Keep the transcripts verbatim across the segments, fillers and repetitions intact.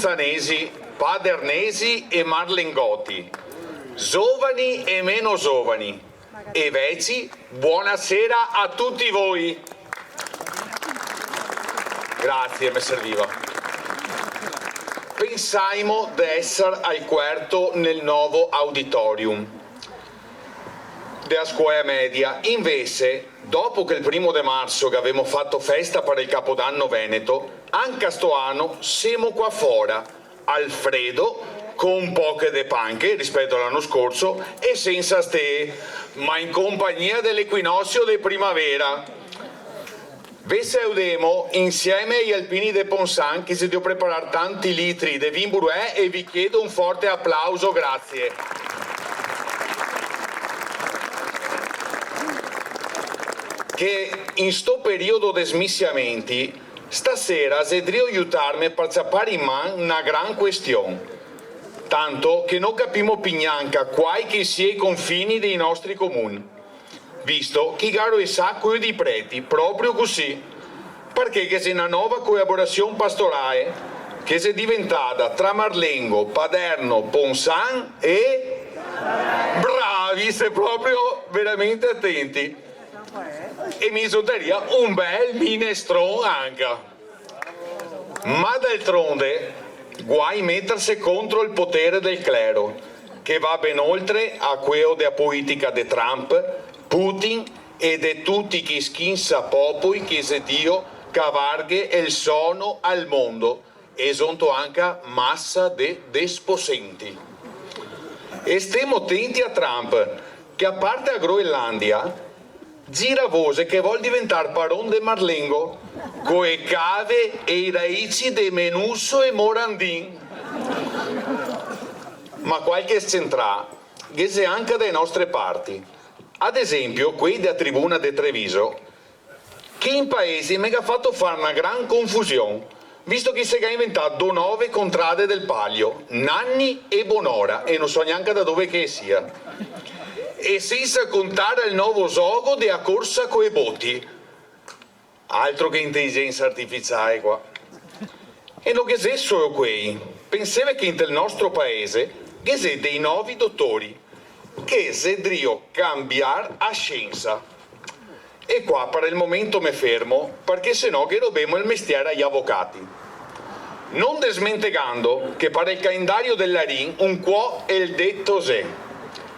Ponsanesi, Padernesi e Marlengoti, zovani e meno zovani, e veci, bonasera a tuti voi. Grazie, me serviva. Pensaimo de eser al Querto nel novo auditorium de a scuola media, invese, dopo che el primo de marso gavemo fato festa par el Capodanno veneto, anca sto ano semo qua fora, al fredo, co un poche de panche rispeto a l'ano scorso e sensa stee, ma in compagnia de l'equinozio de primavera. Ve saudemo insieme ai alpini de Ponsan, che xe drio preparar tanti litri de vin Bruè, e vi chiedo un forte aplauso, grazie. Che in sto periodo de smisiamenti, stasera xe drio iutarme par ciapar in man na gran question, tanto che no capimo pi gnanca quai che sia i confini dei nostri comun, visto che i ga roesà quei dei preti proprio cusì, parché ghe xe na nova colaborasion pastorae che xe diventada tra Marlengo, Paderno, Ponsan e... Bravi, se proprio veramente atenti. E mi zotaria un bel minestron anca. Ma d'altronde, guai meterse contro el potere del clero, che va ben oltre a queo de a politica de Trump, Putin e de tuti chei schinsapopoi che xe drio cavarghe el sono al mondo, e zonto anca masa de desposenti. E stemo tenti a Trump, che a parte a Groenlandia, gira voxe che vol diventar paron de Marlengo, co e cave e i raici de Menuso e Morandin. Ma qualche scentrà ghe xe anca da e nostre parti. Ad esempio, quei de a tribuna de Treviso, che in paese me ga fato far na gran confusion, visto che se ga inventà do nove contrade del Palio, Nanni e Bonora, e no so gnanca da dove che e sia. E sensa contar el novo zogo de a corsa co e boti. Altro che inteligensa artificiae qua. E no ghe xe solo quei. Penseve che inte el nostro paese ghe xe dei novi dotori, che xe drio cambiar a sciensa. E qua par el momento me fermo, parché se no ghe robemo el mestier ai avocati. No desmentegando che par el calendario del Larin un cuo el deto xe: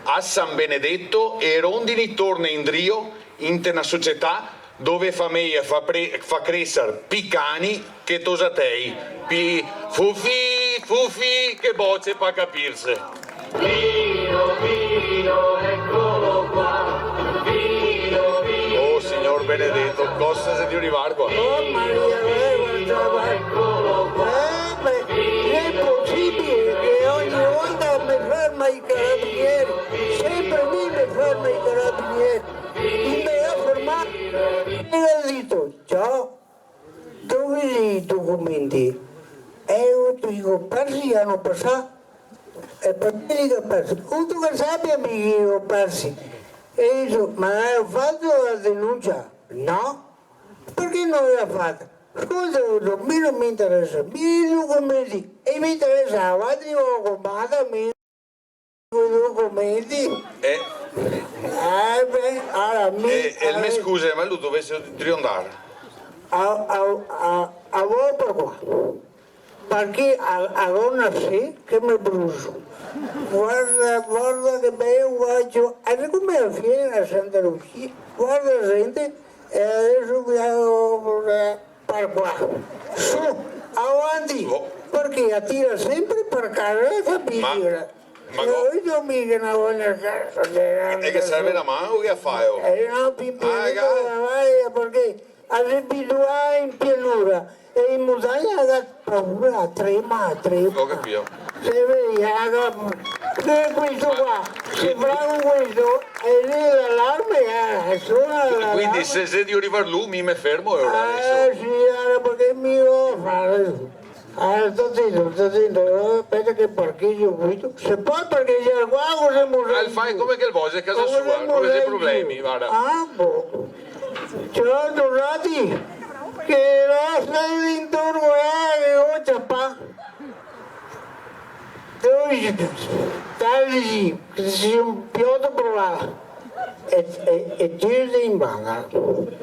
a San Benedeto e rondini torne indrio inte na società dove fameie fa pre-, fa creser pi cani che tosatei, pi fufi, fufi, che boce pa capirse. Vino, vino, eccolo qua. Vino, vino. Oh, Signor benedeto, cosa xe drio rivar qua? Oh, Maria, eh, guarda, guarda. Eh, beh, xe posibile che ogni volta me ferma i carabinieri? Sempre mi me ferma i carabinieri. I me ga fermà e ga dito: "Ciao, dove i documenti?" E mi digo: "Persi l'ano pasà." "E parché i li ga persi?" "Vuto che sapia mi che i li go persi." E digo: "Ma galo fato la denuncia?" "No." "Parché no la ga fata?" "Scolta, vuto, mi no me interesa mi i documenti, e me interesa la patria, la comanda, mi i documenti." Eh. Eh, beh, alora, mi, eh, el me scuse, ma lu dove xe drio ndar? A, a, a, a vo par qua. Parché a, a go na sé che me bruso. Guarda, guarda che bel guacio. E come a fiera Santa Lucia. Guarda, senti, e deso via, eh, par qua. Su, avanti, parché a tira sempre par casa, eh, capito? Ma, ma e go-, oi, Dominica, na volta che... E che serve na man o che a fa, oh? Eh, no, pin pianito, ah, vai, parché a xe abituà in pianura e in montagna a ga paura, a trema, a trema. Go capìo. Se vede, a ga, che questo qua, se bravo questo, e lì l'alarme, eh, sona l'alarme. Quindi se xe drio rivar lu, mi me fermo e ora deso. Eh, sì, alora, parché mi go da far deso. Ah, sta zito, sta zito, eh, speta che parchegio subito. Se pol parchegiar qua, cosa... Ah, el fa come che el vol, xe casa sua, no xe problemi, varda. Ah, boh. Ciao, Donati, che resta l'intorno, eh, che go ciapà. Due tardi, che se un pioto provà e, e, e tira in banda.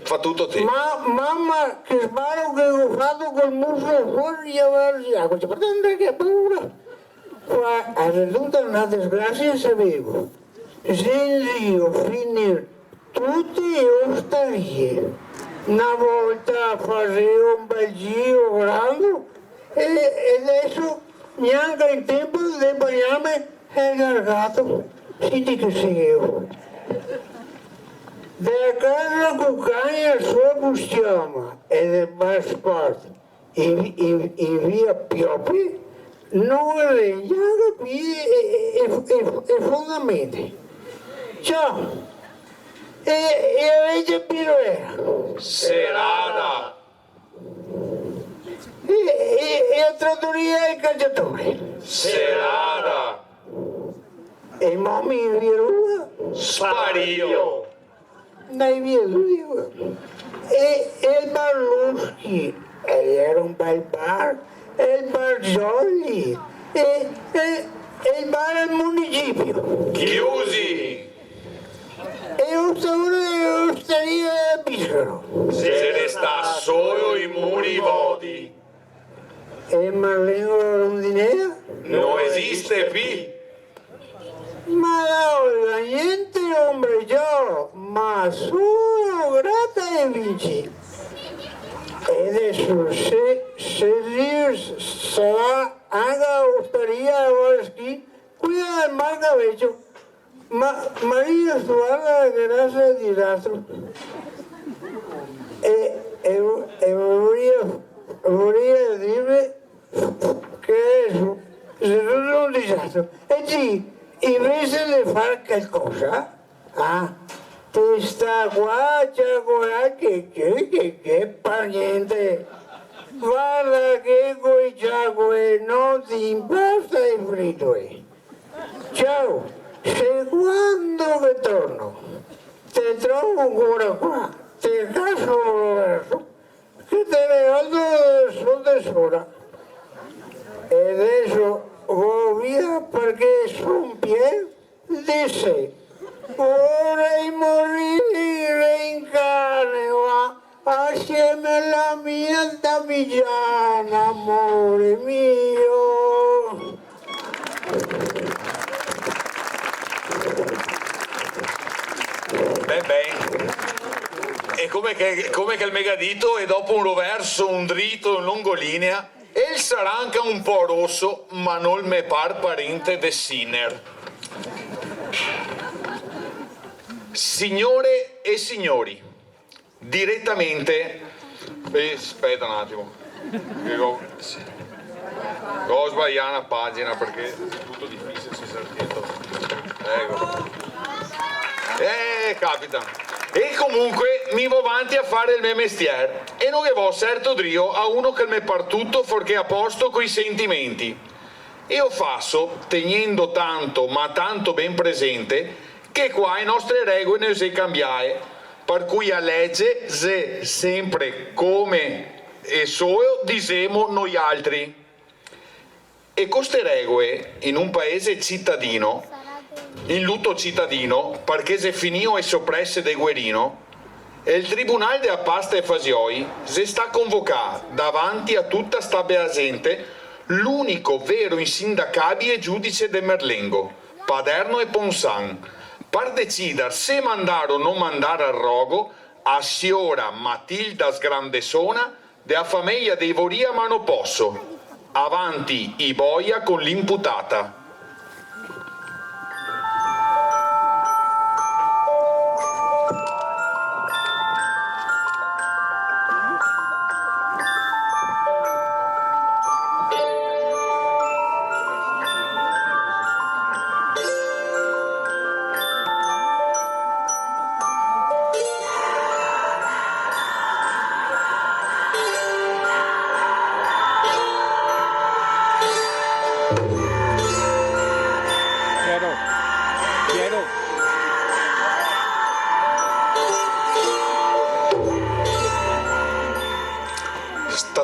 Fa tuto ti. Ma, mama, che sbaro che go fato col muso fora, e adeso, ah, questo, perché che paura? Qua xe tuta na desgrasia, savevo. Xe in giro finir tute e ostarie. Na volta faseva un bel giro grande e, e adeso gnanca in tempo de bagnarme xe largà. Senti che xe. De casa Cucagna, sua Bustioma e de Bar Sport in, in, in via Piopi, no ghe xe gnanca pì e, e, e, e fondamenti. Ciò, e, e a vecia Piroera. Serata. E, e, e a tratoria El Caciatore. Serata. E Momi in via Rua. Spario. Dai via, lu digo. E, e el Barluschi, e gera un bel bar, e el Bargioli, e, e, e el bar al municipio. Chiusi! E ostaria, ostaria Biscaro. Xe restà solo i muri vodi. E Marleno la rondinea? No esiste pì! Ma la Olga gnente, ombre, ciò, ma solo grata e vinci. E deso se, se dir sarà anca ostaria Valschi, quela del Marcavecio, ma Maria Stuarda che rasa disastro. E, e, e voria, voria dirve che deso xe tuto un disastro. E ti, invese de far calcosa, ah, te sta qua a ciacolar che, che, che, che par gnente. Varda che coi ciacoe no te impasta el frito, eh. Ciao, se quando che torno te trovo ancora qua, te caso un verso, che te regalo su de sora. E deso vo via parché son pien de se. Vorei morire in carne, va, asieme a la mia damigiana, amore mio. Ben, ben. E come che, come che el me ga dito, e dopo un roverso, un drito, in longolinea, el sarà anca un po' roso, ma no el me par parente de Sinner. Signore e signori, diretamente, eh, speta un atimo, che go, go sbalià na pagina parché xe tuto dificile, se sta zito. Prego. Eh, capita. E comunque mi vo vanti a fare el me mestier e no ghe vo serto drio a uno che el me par tuto forché a posto coi sentimenti. E o faso tegnendo tanto, ma tanto ben presente, che qua e nostre regoe no xe cambiae, par cui a lege xe sempre come e solo disemo noialtri. E co ste regoe, in un paese citadino, in luto citadino, parché xe finìo e soprese de Guerino, el Tribunal de a Pasta e Fasioi xe stà convocà davanti a tuta sta bea zente l'unico vero insindacabile giudice de Merlengo, Paderno e Ponsan, par decidar se mandar o no mandar al rogo a siora Matilda Sgrandesona de a fameja dei Voria, ma no poso. Avanti i boia co l'imputata.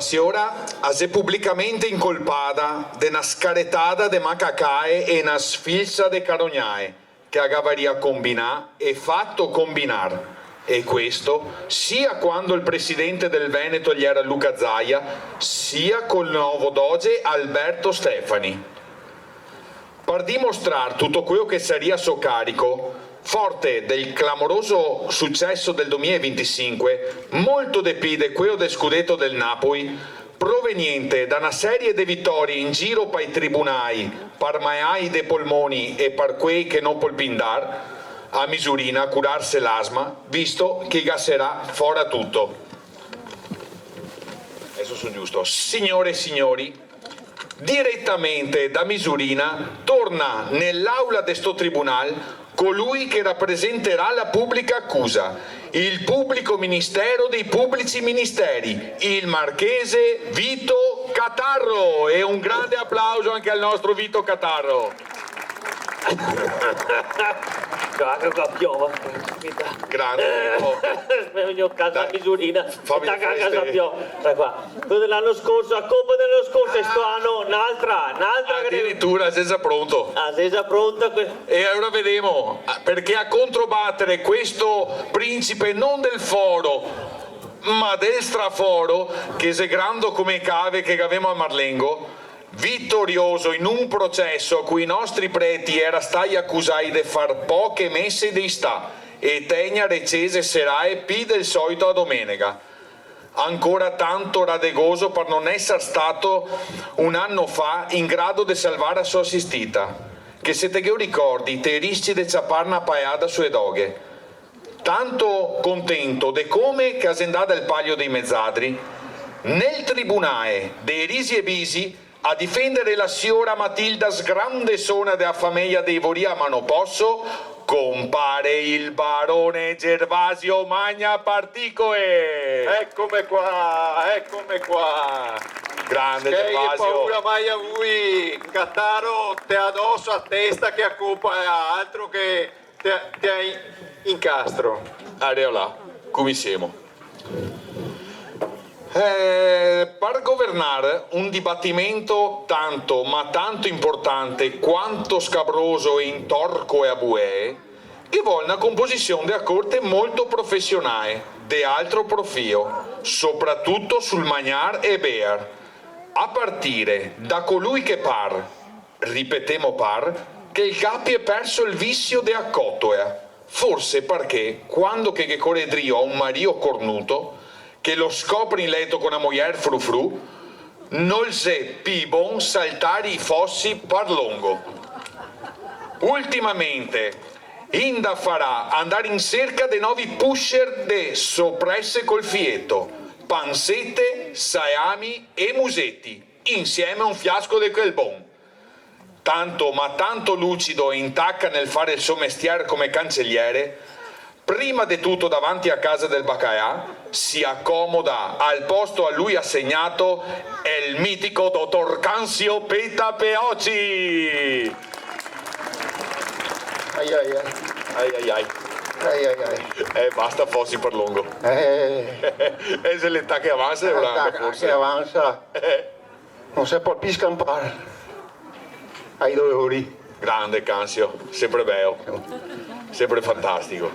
siora a xe publicamente incolpada de na scaretada de macacae e na sfilsa de carognae che a gavaria combinà e fato combinar, e questo sia quando el presidente del Veneto el iera Luca Zaia, sia col novo doge Alberto Stefani. Par dimostrar tuto queo che saria a so carico, forte del clamoroso suceso del domila e vintisinque, molto de pi de queo del scudeto del Napoli, proveniente da na serie de vitorie in giro pai tribunai, par maai de polmoni e par quei che no pol pi ndar a Misurina a curarse l'asma, visto che i ga serà fora tuto. Adeso son giusto. Signore e signori, diretamente da Misurina torna nell'aula de sto tribunal colui che rappresenterà la pubblica accusa, il pubblico ministero dei pubblici ministeri, il marchese Vito Catarro. E un grande applauso anche al nostro Vito Catarro. Ciò, che qua piove, aspeta. Grande, oh. Me vegno a casa. Dai, a Misurina. Fammi e taca a casa feste. Piove. Dai qua. Queo de l'ano scorso, la copa de l'ano scorso, e sto ano n'altra, n'altra che... Adiritura, xe za pronto. Ah, xe za pronta que-... E alora vedemo, ah, parché a controbatere questo principe non del foro, ma del straforo, che xe grando come e cave che gavemo a Marlengo, vitorioso in un proceso a cui i nostri preti iera stai accusai de far poche mese de istà e tegner e cese serae pi del soito a domenega. Ancora tanto radegoso par non eser stato un ano fa in grado de salvar a so asistita, che se te ghe o ricordi te risci de ciapar na paeada su e doghe. Tanto contento de come che a xe ndà del palio dei mezadri, nel tribunae dei risi e bisi a difendere la siora Matilda sgrandesona de a fameja dei Voria Manoposso, compare il barone Gervasio Magna Particoe. Ecome qua, ecome qua. Grande Gervasio. Che paura mai a vui, Cataro, te adoso a testa che a copa xe altro che Te, te hai incastro. Areola, come semo? Eh, par governar un dibatimento tanto, ma tanto importante quanto scabroso e intorco e a buee, ghe vol na composision de a corte molto profesionale, de alto profilo, sopratuto sul magnar e bear, a partire da colui che par ripetemo par, che el gapie perso el visio de a cotoea, forse parché, quando che ghe core drio a un mario cornuto, che lo scopre in leto co na mojer frufru, nol xe pi bon saltar i fosi par longo. Ultimamente, i nda farà andar in serca de novi pusher de soprese col fieto, pansete, salami e museti, insieme a un fiasco de quel bon. Tanto, ma tanto lucido e in taca nel fare el so mestier come canceliere, prima de tuto davanti a casa del bacalà, si acomoda al posto a lui asegnato el mitico dotor Canzio Peta Peoci. Ai, ai, ai. Ai, ai, ai. Ai, ai, ai. Eh, basta, fosi par longo. Eh. E xe l'età che avansa, xe l'età che avansa. No se pol pi scanpar ai dolori. Grande Canzio, sempre beo, sempre fantastico.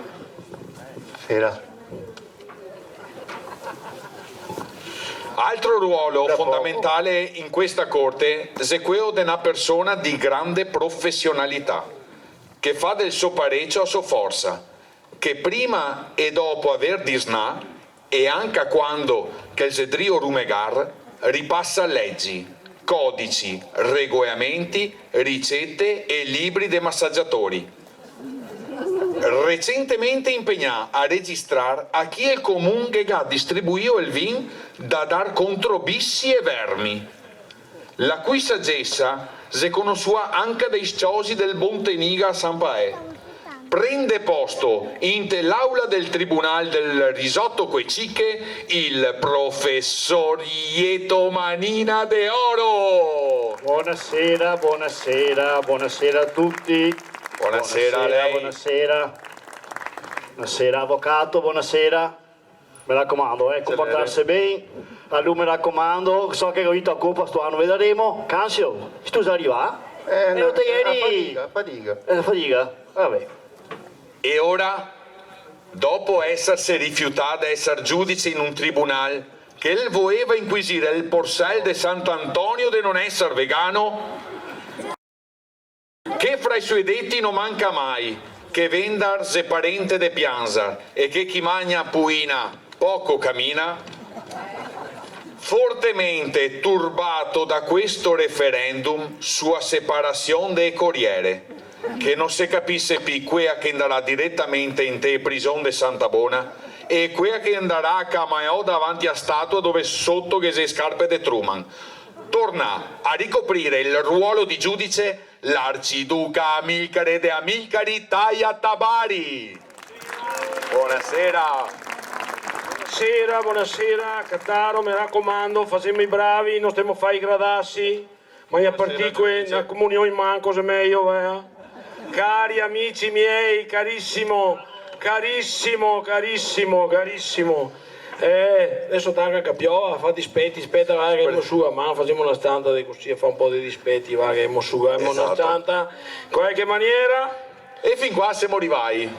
Sera. Altro ruolo fondamentale in questa corte xe queo de na persona di grande profesionalità, che fa del so parecio a so forsa, che prima e dopo aver disnà e anca quando che el xe drio rumegar, ripasa legi, codici, regolamenti, ricete e libri de masagiatori. Recentemente inpegnà a registrar a chi el comun ghe ga distribuìo el vin da dar contro bisi e vermi. La cui sagesa xe conosua anca dai s-ciosi del Bonteniga a San Paè. Prende posto inte l'aula del Tribunal del Risoto co e ciche el profesor Ieto Manina de Oro. Bonasera, bonasera, bonasera a tuti. Bonasera a lei. Bonasera. Bonasera, avocato, bonasera. Me racomando, eh, comportarse ben. Alora me racomando, so che go dito a copa sto ano, vedaremo. Canzio, ti te si rivà? Eh, no, te ieri... Fadiga, fadiga. Eh, fadiga, va ben. E ora, dopo esserse rifiutà de esser giudice in un tribunal che el voeva inquisir el porsel de Sant'Antonio de non esser vegano, che fra i suoi detti no manca mai che vendar xe parente de pianzar e che chi magna puina poco camina, fortemente turbato da questo referendum sua separazion de coriere, che no se capise pi quea che ndarà diretamente inte prison de Santa Bona e quea che ndarà a camaeò davanti a statua dove soto ghe xe scarpe de Truman, torna a ricoprire il ruolo di giudice l'arciduca Amilcare de Amilcari Taia Tabari. Buonasera. Buonasera, buonasera, Cataro, me racomando, fasemo i bravi, no stemo a far i gradasi, ma i particoe, na comunion in man, cosa xe mejo, eh? Cari amici miei, carissimo, carissimo, carissimo, carissimo. Eh, deso tanca che piove, fa dispeti, speta, va che mo su a man, fasemo na stanta de cusì, fa un po' de dispeti, va che mo su, eh, mo na stanta, in qualche maniera. E fin qua semo rivai.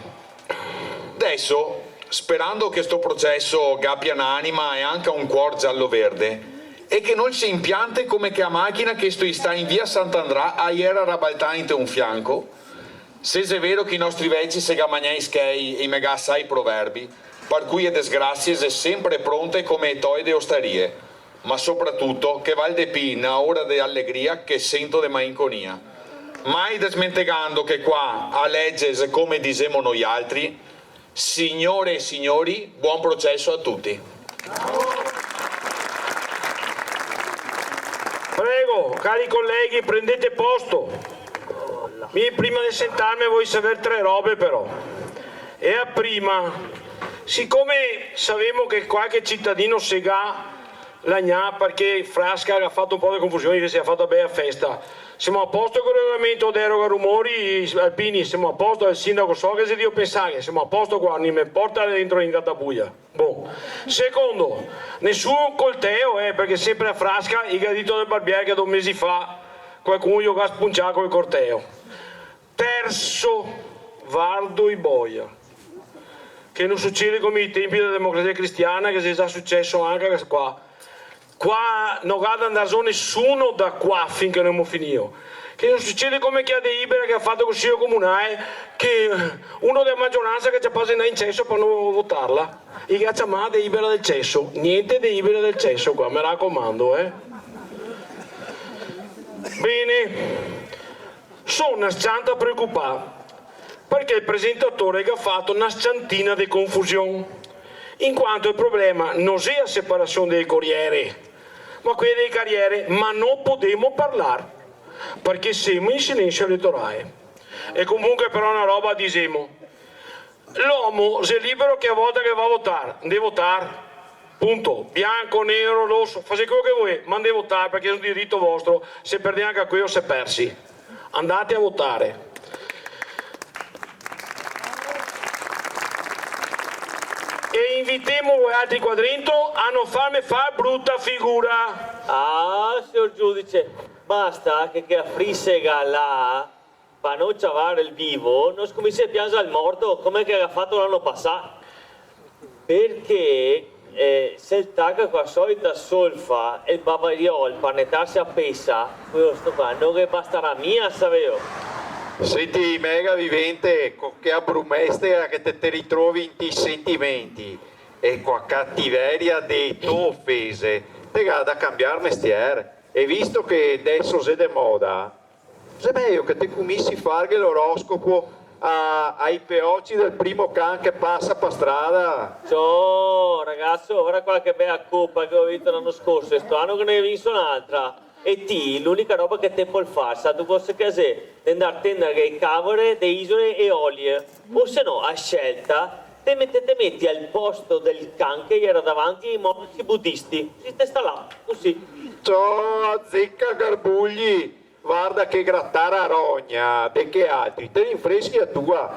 Deso, sperando che sto proceso gapia n'anima e anca un cuor giallo-verde, e che no se impiante come che a machina che sto istà in via Sant'Andrà a iera rabaltà inte un fianco, se xe vero che i nostri veci se ga magnà i schei e i me ga asà i proverbi, par cui e desgrasie xe sempre pronte come e toe de ostarie, ma sopratuto che val de pi na ora de alegria che sento de malinconia. Mai desmentegando che qua a lege xe come disemo noialtri, signore e signori, buon proceso a tuti. Prego, cari colleghi, prendete posto. Mi prima de sentarme voi saver tre robe però. E a prima, sicome savemo che qualche citadino se ga lagnà parché Frasca ga fato un po' de confusion, che se ga fato na bela festa. Semo a posto col regolamento, deroga rumori, Alpini, semo a posto, el sindaco so che xe drio pensare, semo a posto qua, no me porta dentro in gatabuia. Bon. Secondo, nesun colteo, eh, parché sempre a Frasca i ga dito del barbier che do mesi fa qualcun i lo ga spuncià col colteo. Terso, vardo i boia. Che no sucede come i tempi dela democrazia cristiana, che xe za suceso anca qua. Qua no ga da ndar zo nesuno da qua fin che no emo finìo. Che no sucede come che a delibera che ga fato el Consiglio Comunale, che uno dela magioransa ga ciapà xe ndà in ceso par no votarla. I ga ciamà delibera del ceso. Gnente delibera del ceso qua, me racomando, eh. Bene. So na s-cianta preocupà, parché el presentatore el ga fato na s-ciantina de confusion, in quanto el problema no xe a separasion dele coriere, ma quele dele cariere, ma no podemo parlar, parché semo in silensio elettorale. E comunque però na roba disemo, L'omo xe libero che a volta che va a votar, ndè votar. Punto. Bianco, nero, roso, fasè quelo che volè, ma ndè votar, parché xe un dirito vostro, se perdè anca quelo, se persi. Andate a votare. E invitemo voialtri qua drento a no farme far bruta figura. Ah, sior giudice, basta che, che a frisega là Pa no ciavar el vivo, no scominsiè a pianzar el morto, come che el ga fato l'ano pasà. Parché, eh, se el taca co la solita solfa e el bavariol par netarse a pesa, questo qua no ghe bastarà mia, saveo. Senti, mega vivente, co che brumestega che te, te ritrovi inti sentimenti e co la cativeria de to ofese, te ga da cambiar mestier. E visto che deso xe de moda, xe mejo che te cominsi farghe l'oroscopo a, ai peoci del primo can che pasa pa strada. Ciò, ragaso, varda qua che bea copa che go vinto l'ano scorso, e sto ano ghe ne vinso n'altra. E ti, l'unica roba che te pol far, sa tu cosa che xe? De ndar a tenderghe e cavore de Isole Eolie. O se no, a scelta, te meti, te meti al posto del can che iera davanti ai monaci budisti. Cusì te sta là, cusì. Ciò, azeca garbugli! Varda che gratar a rogna de che altri te rinfreschi a tua.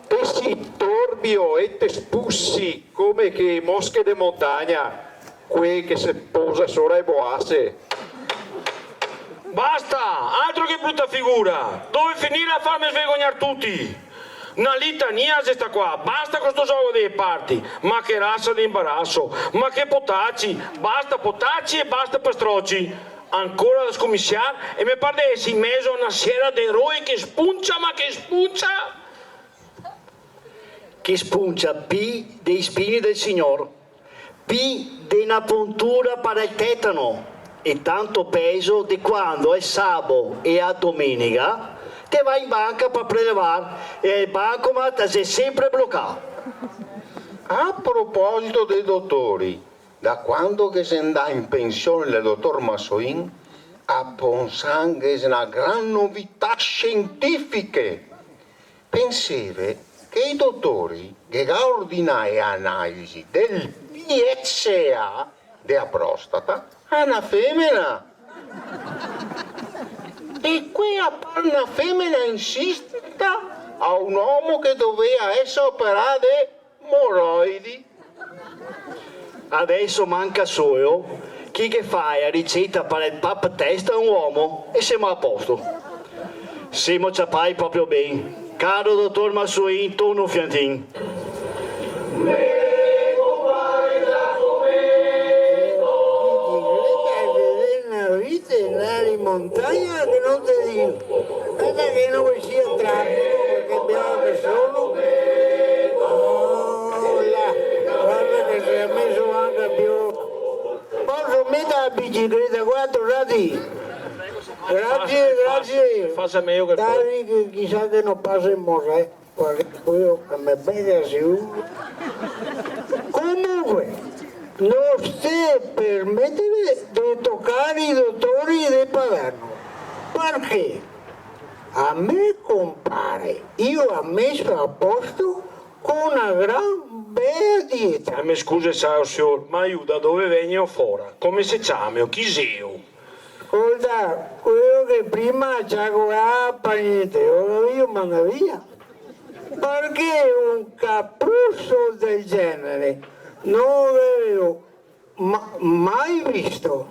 Te si torbio e te spusi come che mosche de montagna, quee che se posa sora e boase. Basta! Altro che bruta figura! Dove finire a farme svergognar tuti? Na litania xe sta qua, basta co sto xogo dee parti! Ma che rasa de imbaraso! Ma che potaci! Basta potaci e basta pastroci! Ancora da scominsiar e me par de esser in mezo a na siera de eroi che spuncia, ma che spuncia! Che spuncia pi dei spini del Signor, pi de na pontura par el tetano, e tanto pezo de quando el sabo e a domenega te va in banca par prelevar e el bancomat xe sempre blocà. A proposito de dotori, da quando che xe ndà in pension el dotor Massoin, a Ponsan ghe xe na gran novità sientifiche. Penseve che i dotori ghe ga ordinà e analisi del P S A de a prostata a na femena. E quea par na femena insistita a un omo che dovea eser operà de moroidi. Adeso manca solo che ghe fae a riceta par el pap testa a un omo e semo a posto. Semo ciapai proprio ben, caro dotor Massoin, torna un fiantin. Bicicleta, andar in montagna che no te digo. Speta che no ghe sia trafico, parché piove che sono. Oh, là, varda che se ga meso anca a piove. Poso meter la bicicleta qua, tornati? Grasie, grasie. Fasa mejo che pol. Dai, che chisà che no pasa in mosè. Parché queo che me pega sicuro. Comunque, no sté permeterve de tocar i dotori de Padano, parché a me compare i ga meso a posto co na gran bea dieta. Eh, me scuse, sa, sior, ma lu da dove vegneo fora? Come se ciameo? Chi xeo? Scolta, queo che prima ciacolava pa gnente, ora mi lo mando via. Parché un capuso del genere no lo gavevo ma-, mai visto.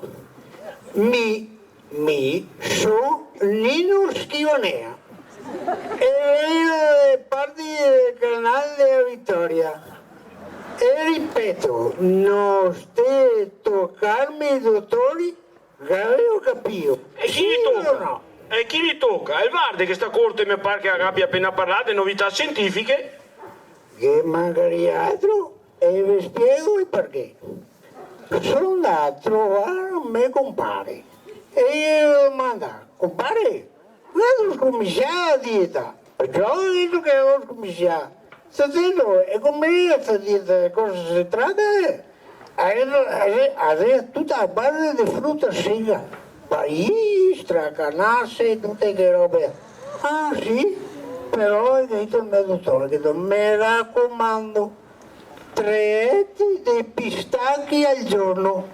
Mi, mi so Nino Schivanea e vedo de parte del Canal dea Vitoria. E ripeto, no sté tocarme i dotori. Gaveo capìo? E chi li toca? Sì o no? E chi li toca? El varde che sta corte me par che la gabia apena parlà de novità sientifiche. Ghe mancaria altro, e ve spiego el parché. So ndà a trovar me compare e ghe go domandà: "Compare, gaveto scominsià a dieta?" "Già, go dito che gavevo scominsià." "Sta zito, e come xe sta dieta? De cosa se trata, eh?" "A xe, a xe, a xe tuta a base de fruta seca, paistra, canase, tute che robe." "Ah, sì? Però", el ga dito el me dotore, el ga dito, "me racomando, tre eti de pistachi al giorno."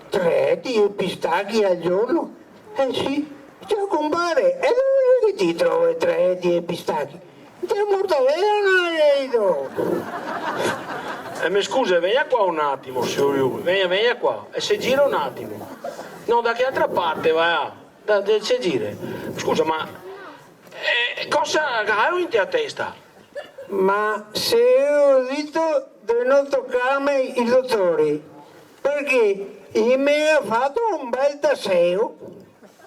"Tre eti de pistachi al giorno?" "Eh sì." "Ciò, compare, e dove xe che ti trove tre eti de pistachi?" "Inte a mortadela, no, el ga dito." "Eh, me scuse, vegna qua un atimo, sior Iu, vegna, vegna qua, e se gira un atimo." "No, da che altra parte, va, da, da, se gire." "Scusa, ma, eh, cosa galo inte a testa?" "Ma se go dito de no tocarme i dotori, parché i me ga fato un bel taseo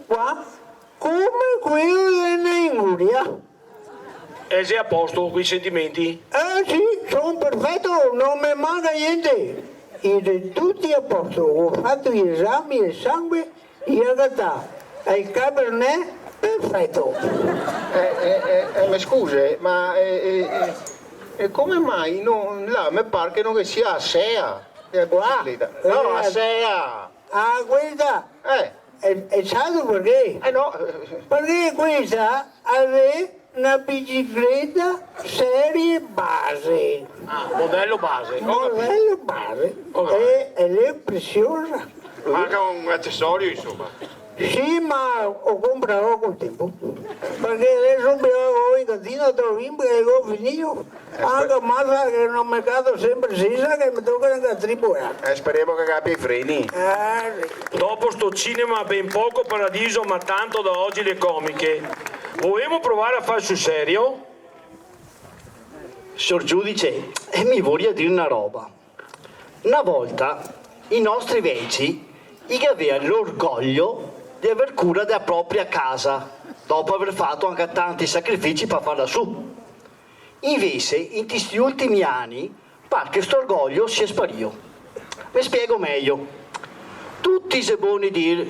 qua, come queo de na inguria." "E xe a posto coi sentimenti?" "Eh sì, son perfeto, no me manca gnente. I xe tuti a posto, go fato i esami de sangue, i ga catà el Cabernet perfeto." "Eh, eh, eh, eh, me scuse, ma, eh, eh, eh, e come mai no, là me par che no ghe sia a sea de bicicleta?" "Qua? No, a sea." "Ah, questa?" "Eh." "E, e sa parché?" "Eh, no." "Parché questa a xe na bicicleta serie base." "Ah, modello base, ho capito." "Modello base." "Ho capito." "E, e l'è preziosa." "Manca un accessorio, insomma." "Sì, ma go Bravo col tempo. Parché deso mi vago in cantina, trovo che go finìo. Eh, spe- Anca masa che no me cato sempre sesa, che me toca anca tribular. Eh, speremo che gabia i freni. Eh, sì. Dopo sto cinema ben poco paradiso, ma tanto da ogi le comiche, volemo provare a far sul serio? Sior giudice, eh, mi voria dir na roba. Na volta i nostri veci i gavea l'orgoglio de aver cura dea propria casa, dopo aver fato anca tanti sacrifici par farla su. Invese, in sti ultimi ani, par che st'orgoglio sia sparìo. Me spiego mejo. Tuti xe boni dir: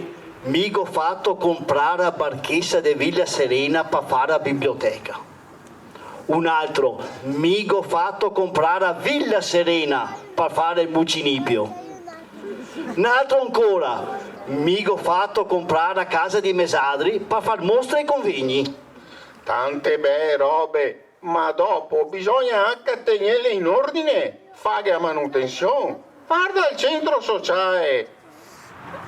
"Mi go fato comprar a barchesa de Villa Serena par far a biblioteca." Un altro: "Mi go fato comprar a Villa Serena par far el mucinipio." Un altro ancora: "Mi go fato comprar a casa dei mesadri par far mostre e convegni." Tante bele robe, ma dopo bisogna anca tegnele in ordine, faghe a manutension, far del centro sociale.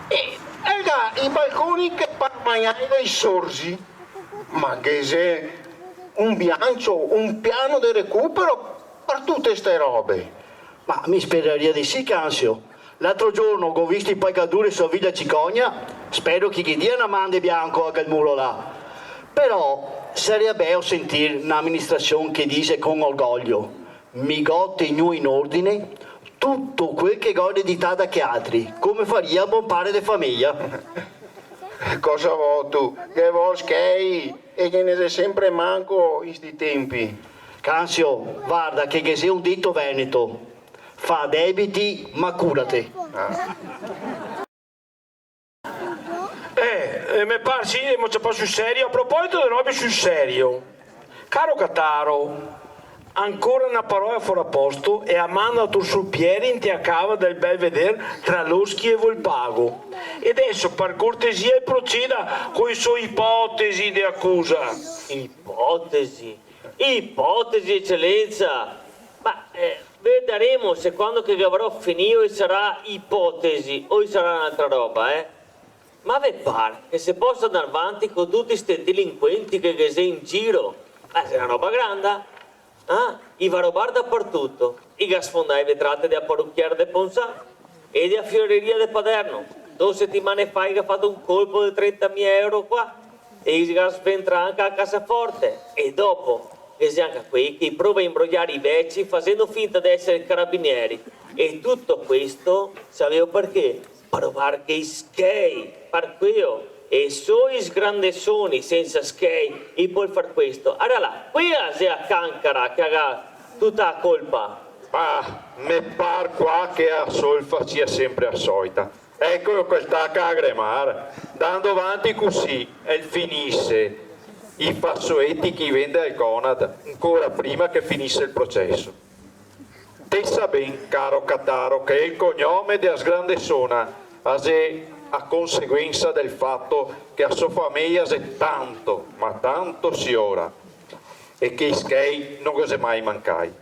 E, e là, i balconi che par magnar dei sorzi. Ma ghe xe un biancio, un piano de recupero par tute ste robe? Ma mi speraria de sì, Canzio. L'altro giorno go visto i palcadure su a Villa Cicogna, spero che i ghe dia na man de bianco a quel muro là. Però saria beo sentir na aministrasion che dixe con orgoglio: "Mi go tegnù in ordine tuto quel che go eredità da che altri", come faria un bon pare de fameja. Cosa votu? Ghe vol schei, e ghe ne xe sempre manco in sti tempi. Canzio, varda che ghe xe un dito veneto: "Fa debiti, ma curate". Ah. Eh, eh, me par sì, emo ciapà sul serio. A proposito de robe sul serio, caro Cataro, ancora na parola fora posto e a manda tor sur Pieri inte a cava del Belvedere tra Loschi e Volpago. E deso, par cortesia, el proceda co e so ipotesi de acusa. Ipotesi? Ipotesi, ecelensa! Ma, eh, vedaremo se quando che gavarò finìo el sarà ipotesi o el sarà n'altra roba, eh? Ma ve par che se posa andar vanti co tuti sti delinquenti che ghe xe in giro? Eh, xe na roba granda, eh? I va robar dapartuto, i ga sfondà e vetrate de a paruchiera de Ponzan e de a fioreria de Paderno. Do setimane fa i ga fato un colpo de trentamila euro qua e i ga sventrà anca a casaforte. E dopo, ghe xe anca quei che i prova a imbroiar i veci fasendo finta de esare carabinieri. E tuto questo, saveo parché? Par robar i schei, par queo, e so i sgrandesoni sensa schei i pol far questo. Ara là, quea xe a cancara che a ga tuta a colpa. Ah, me par qua che a solfa sia sempre a soita. Eco quel taca a gremar. Ndando vanti cusì, el finise i fasoeti che i vende al Conad, ancora prima che finise el proceso. Te sa ben, caro Cataro, che el cognome de a sgrandesona a xe a conseguensa del fato che a so fameja xe tanto, ma tanto siora, e che i schei no ghe xe mai mancai.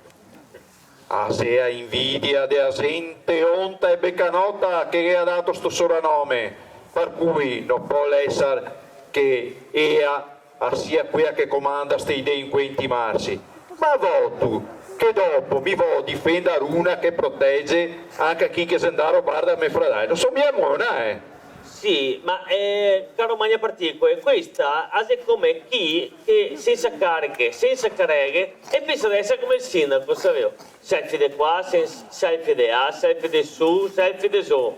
A xe a invidia de a zente onta e becanota che ghe ga dato sto soranome, par cui no pol esar che ea a sia quea che comanda sti delinquenti marsi. Ma votu che dopo mi vo difendar una che protege anca chi che xe ndà a robar da me fradel? No so mia mona, eh! Sì, ma, eh, caro Magna Particoe, questa a xe come chi che sensa careghe, sensa careghe, e pensa de esar come el sindaco, saveo? Selfie de qua, sen-, selfie de là, selfie de su, selfie de zo.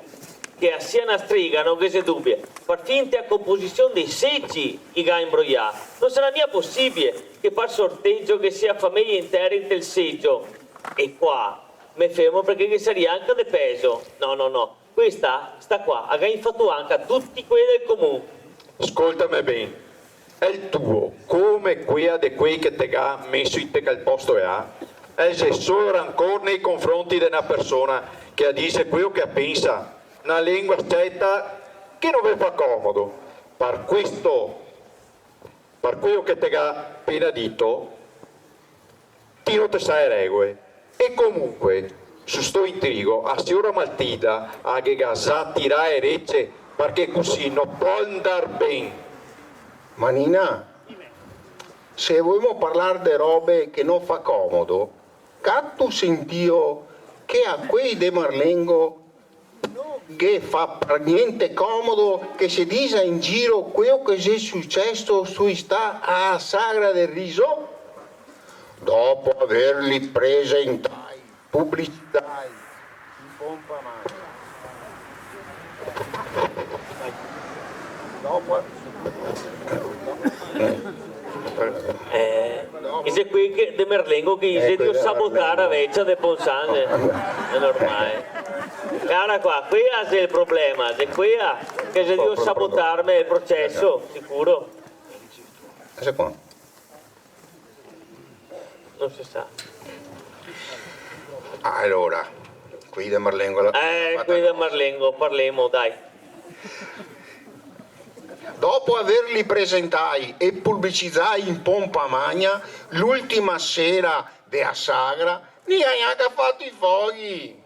Che a sia na striga, no ghe xe dubie. Parfin inte a composision dei segi i ga imbroià. No sarà mia posibie che par sortegio ghe sia fameje intere inte el segio. E qua me fermo parché ghe saria anca de pezo. No, no, no. Questa, sta qua, a ga infato anca tuti quei del comun. Scoltame ben. El tuo, come quea de quei che te ga meso inte quel posto là, el xe solo rancor nei confronti de na persona che a dixe queo che a pensa, na lengua sceta che no ve fa comodo. Par questo, par queo che te ga pena dito, ti no te sa e regoe. E comunque, su sto intrigo, a siora Matilda a ghe ga za tirà e rece, parché cusì no pol ndar ben. Ma Nina, se voemo parlar de robe che no fa comodo, gatu sentìo che a quei de Marlengo no ghe fa par gnente comodo che se disa in giro queo che xe suceso su sta a sagra del riso? Dopo averli presentai, publicitai, in pompa magna. Dopo... Eh, xe quei che, de Merlengo che xe drio sabotar a vecia de Ponsan, eh. Xe normale. Cara qua, quea xe el problema, xe quea che xe drio sabotarme el proceso, sicuro. Cosa qua? No se sa. Alora, quei de Marlengo la... Eh, quei de Marlengo, parlemo, dai. Dopo averli presentai e publicitai in pompa magna, l'ultima sera de a sagra, no i ga gnanca fato i foghi.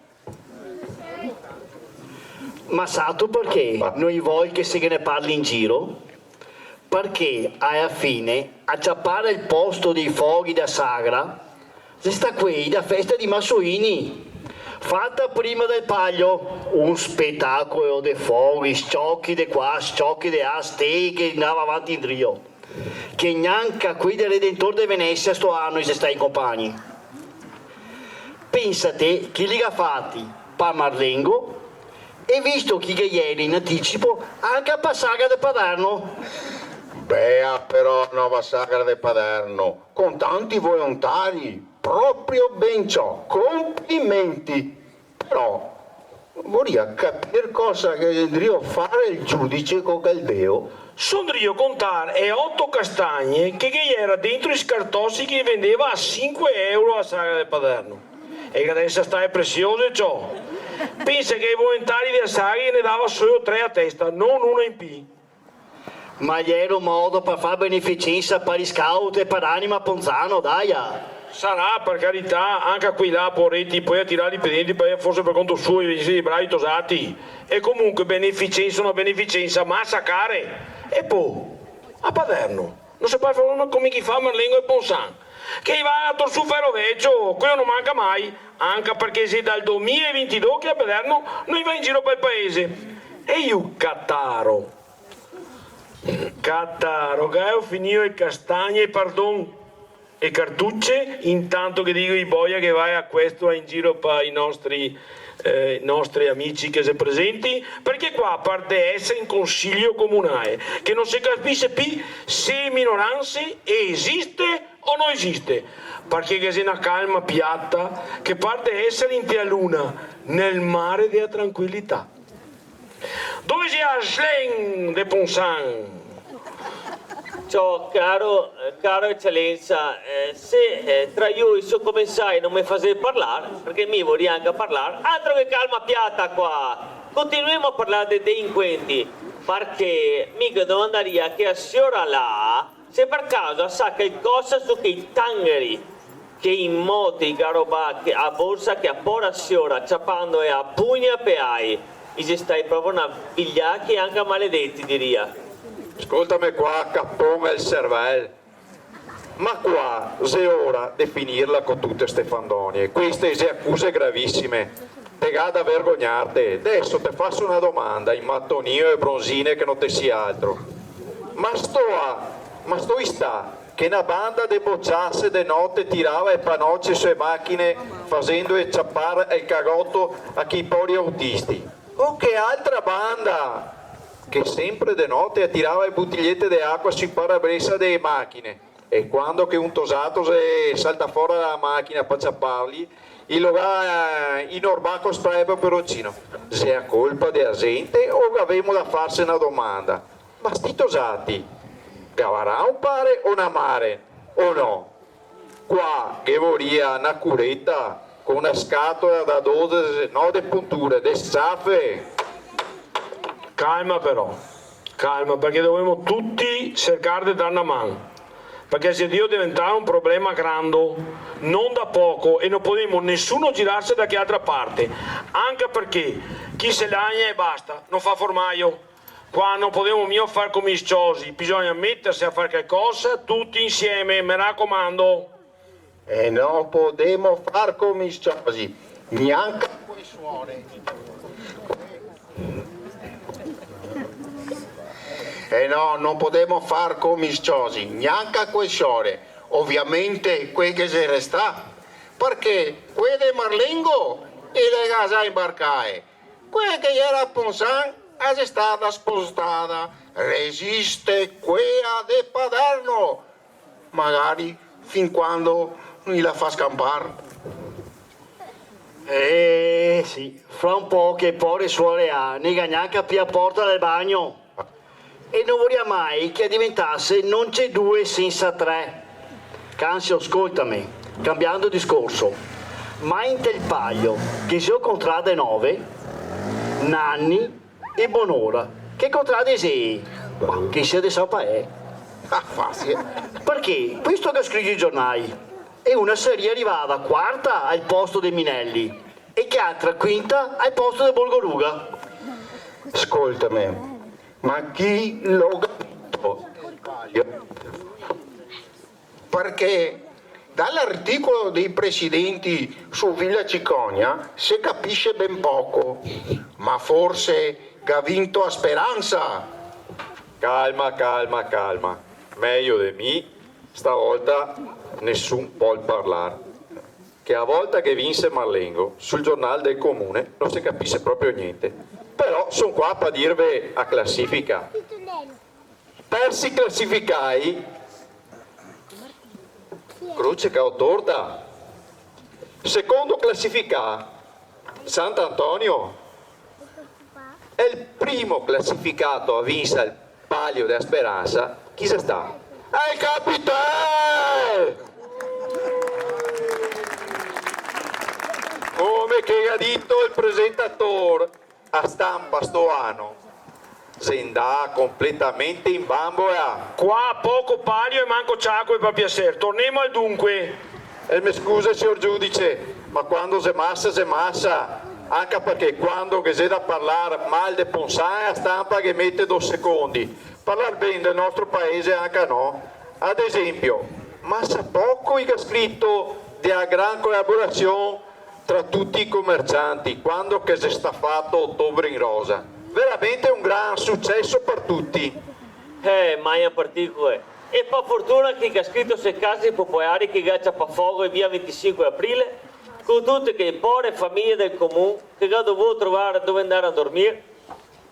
Ma sato parché no i vol che se ghe ne parli in giro? Parché, a la fine, a ciapar el posto dei foghi da sagra, xe sta quei da festa dei Masoini, fata prima del Palio, un spetacolo de foghi, s-ciochi de qua, s-ciochi de là, stee che ndava avanti indrio, che gnanca quei del Redentor de Venesia sto ano i xe stai compagni. Pensate che i li ga fati pa Marlengo, e visto che i ghe iera in anticipo, anca pa sagra de Paderno. Bea però, nova sagra de Paderno, con tanti volontari, proprio ben ciò, complimenti. Però, voria capir cosa che xe drio far el giudice co quel deo. Son drio contar e oto castagne che ghe iera dentro i scartosi che i vendeva a sinque euro a sagra de Paderno. E che deso sta e presiose, ciò. Pensa che i volontari de a sagra i ghe ne dava solo tre a testa, no una in pì. Ma iera un modo par far beneficensa par i scout e par Anima Ponzano, daia! Sarà, par carità, anca quei là, poareti, pol tirarli par dentro, parché forse par conto suo, i xe bravi tosati. E comunque, beneficensa o no beneficensa, ma a sacare! E po, a Paderno, no se pol far come che i fa a Marlengo e Ponsan, che i va a tor su Fero Vecio, queo no manca mai, anca parché xe dal domila e vintidó che a Paderno no i va in giro pal paese. E lu, cataro, cataro, gaeo finìo e castagne, pardon, e cartuce, intanto che digo i boia che va a questo in giro pa i nostri, eh, nostri amici che xe presenti, parché qua, a parte esar in consiglio comunale, che no se capise pì se e minoranse e esiste o no esiste, parché ghe xe na calma piata che par de esar inte a luna, nel mare de a tranquilità. Dove xe a Slen de Ponsan? Ciò, caro, eh, caro ecelensa, eh, se, eh, tra ioi so comensai no me fasè parlar, parché mi voria anca parlar, altro che calma piata qua! Continuemo a parlar de delinquenti, parché mi ghe domandaria che a siora là, se par caso a sa calcosa su chei tangheri che in moto i ga robà che, a borsa che a pora siora, ciapando e a pugna pe ai, i xe stai proprio na vigliachi e anca maledeti, diria. Scoltame qua, capon el servel. Ma qua xe ora de finirla co tute ste fandonie. Queste xe acuse gravisime. Te ga da vergognarte. Deso te faso na domanda, in matonio e bronzine che no te si altro. Ma sto a, ma sto i sta che na banda de bociase de note tirava e panoce su e machine, fasendoe ciapar el cagoto a chei pori autisti? O che altra banda che sempre de note a tirava e butigliete de acua sui parabresa de e machine? E quando che un tosato xe saltà fora da la machina par ciaparli, i lo ga, eh, inorbà co spray e peperoncino. Xe a colpa de a zente o gavemo da farse na domanda? Ma sti tosati gavarà un pare o na mare, o no? Qua ghe voria na cureta co na scatola da dodexe, no de punture, de sciafe! Calma però, calma, parché dovemo tuti sercar de dar na man, parché xe drio deventar un problema grando, no da poco, e no podemo nesuno girarse da che altra parte, anca parché chi se lagna e basta, no fa formaio. Qua no podemo mia far come i sciosi, bisogna meterse a far calcosa tuti insieme, me racomando. E no podemo far come i sciosi, gnanca co e suore. E no, no podemo far come i sciosi, gnanca co e suore. Oviamente quee che xe restà, parché quee de Marlengo e le ga za inbarcae. Quea che iera a Ponzan a xe stada spostada, resiste quea de Paderno, magari fin quando no i la fa scanpar. Eh, sì, fra un poco, pore suore A, no ga gnanca pì a porta del bagno. E no voria mai che a diventase "Non c'è due senza tre". Canzio, scoltame, cambiando discorso. Ma inte el palio, che xe o contrade nove, Nanni e Bonora, che contrade xe? Ma che sia de San Paè. Ah, facile. Parché questo che ga scrito i giornai, e una saria rivada quarta al posto de Minelli, e che altra quinta al posto de Borgoruga. Scoltame, ma chi lo ga vinto el palio? Parché da l'articolo dei presidenti su Villa Cicogna se capise ben poco, ma forse ga vinto a speransa. Calma, calma, calma. Mejo de mi, stavolta nesun pol parlar. Che a volta che vinse Marlengo, sul giornal del comune no se capise proprio gnente. Però son qua pa dirve a clasifica. Tersi clasificai, Croce Caotorta. Secondo clasificà, Sant'Antonio. E el primo clasificato a vinsa el Palio dea Speransa, chi xe stà? El Capitè! Come che ga dito el presentator, a stampa sto ano xe ndà completamente in bambola. Qua poco palio e manco ciacoe, par piaser. Tornemo al dunque. E me scuse, sior giudice, ma quando xe masa, xe masa, anca parché quando ghe xe da parlar mal de Ponzan, a stampa ghe mete do secondi. Parlar ben del nostro paese anca no. Ad esempio, masa poco i ga scrito dea gran colaborasion tra tuti i comercianti, quando che xe stà fato Otobre in Rosa. Veramente un gran suceso par tuti. Eh, magna particoe. E pa fortuna che i ga scrito se case popolari che ga ciapà fogo in via ventisinque aprile, co tute che pore famije del comun che ga dovuo trovar dove ndar a dormir,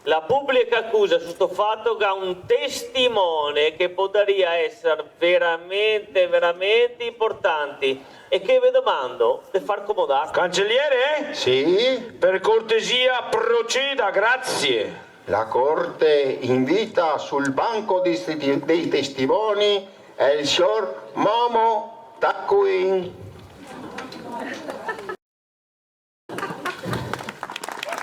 la publica acusa su sto fato ga un testimone che podaria eser veramente, veramente importante e che ve domando de far comodar. Cancelliere? Sì? Per cortesia, proceda, grazie. La corte invita sul banco dei sti-, dei testimoni el sior Momo Taccuin.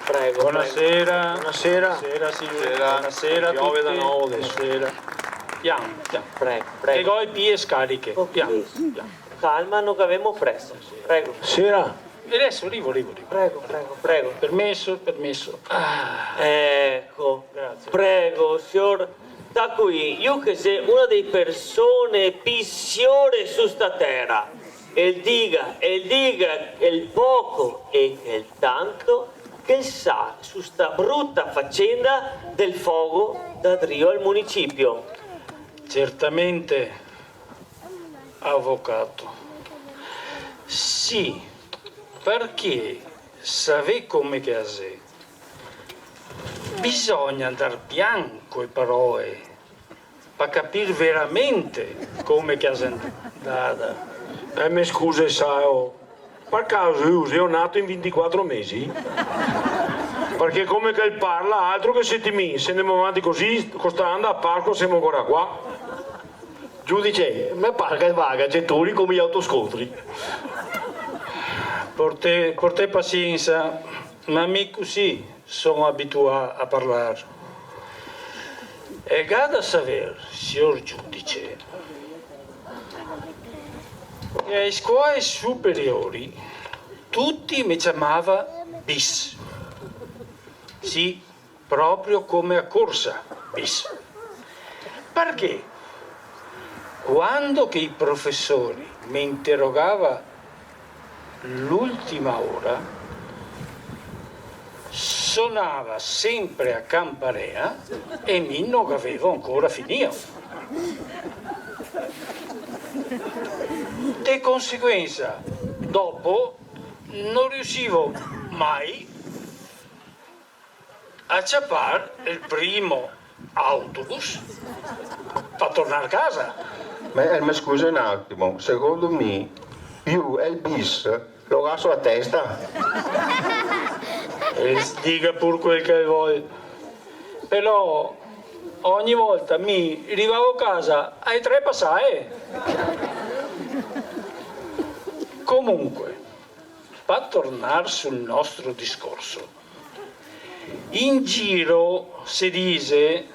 Prego, prego. Buonasera. Buonasera. Buonasera, signori. Buonasera. Buonasera a tutti. Piove da novo adesso. Buonasera. Pian, pian. Prego, prego. Che go e pie scariche. Pian, pian. Calma, no gavemo presa. Prego. Sera. E adesso rivo, rivo, rivo. Prego, prego, prego. Permeso, permeso. Ah. Eco. Grazie. Prego, sior Tacui, lu che xe una dei persone pi siore su sta tera. El diga, el diga el poco e el tanto che el sa su sta bruta facenda del fogo da drio al municipio. Certamente, avocato. Sì, parché savè come che a xe. Bisogna ndar pian co e paroe, pa capir veramente come che a xe ndada. Eh, me scuse, sa, oh, par caso lu xe nato in vintiquatro mesi? Parché come che el parla, altro che sete mesi, se ndemo avanti cusì, co sta anda a Pasqua semo ancora qua. Giudice, me par che el vaga a getoni come i autoscotri. Portè, portè pasiensa, ma mi cusì son abituà a parlar. E ga da saver, sior giudice, che ae scoe superiori tuti me ciamava bis. Sì, proprio come a corsa, bis. Parché quando che i profesori me interogava l'ultima ora, sonava sempre a camparea e mi no gavevo ancora finìo. De conseguensa, dopo no riusivo mai a ciapar el primo autobus pa tornar casa. Ma, eh, me scusi un atimo, secondo mi, lu el bis lo ga su la testa. E diga pur quel che el vol. Però ogni volta mi rivavo casa ae tre pasae. Comunque, pa tornar sul nostro discorso, in giro se dixe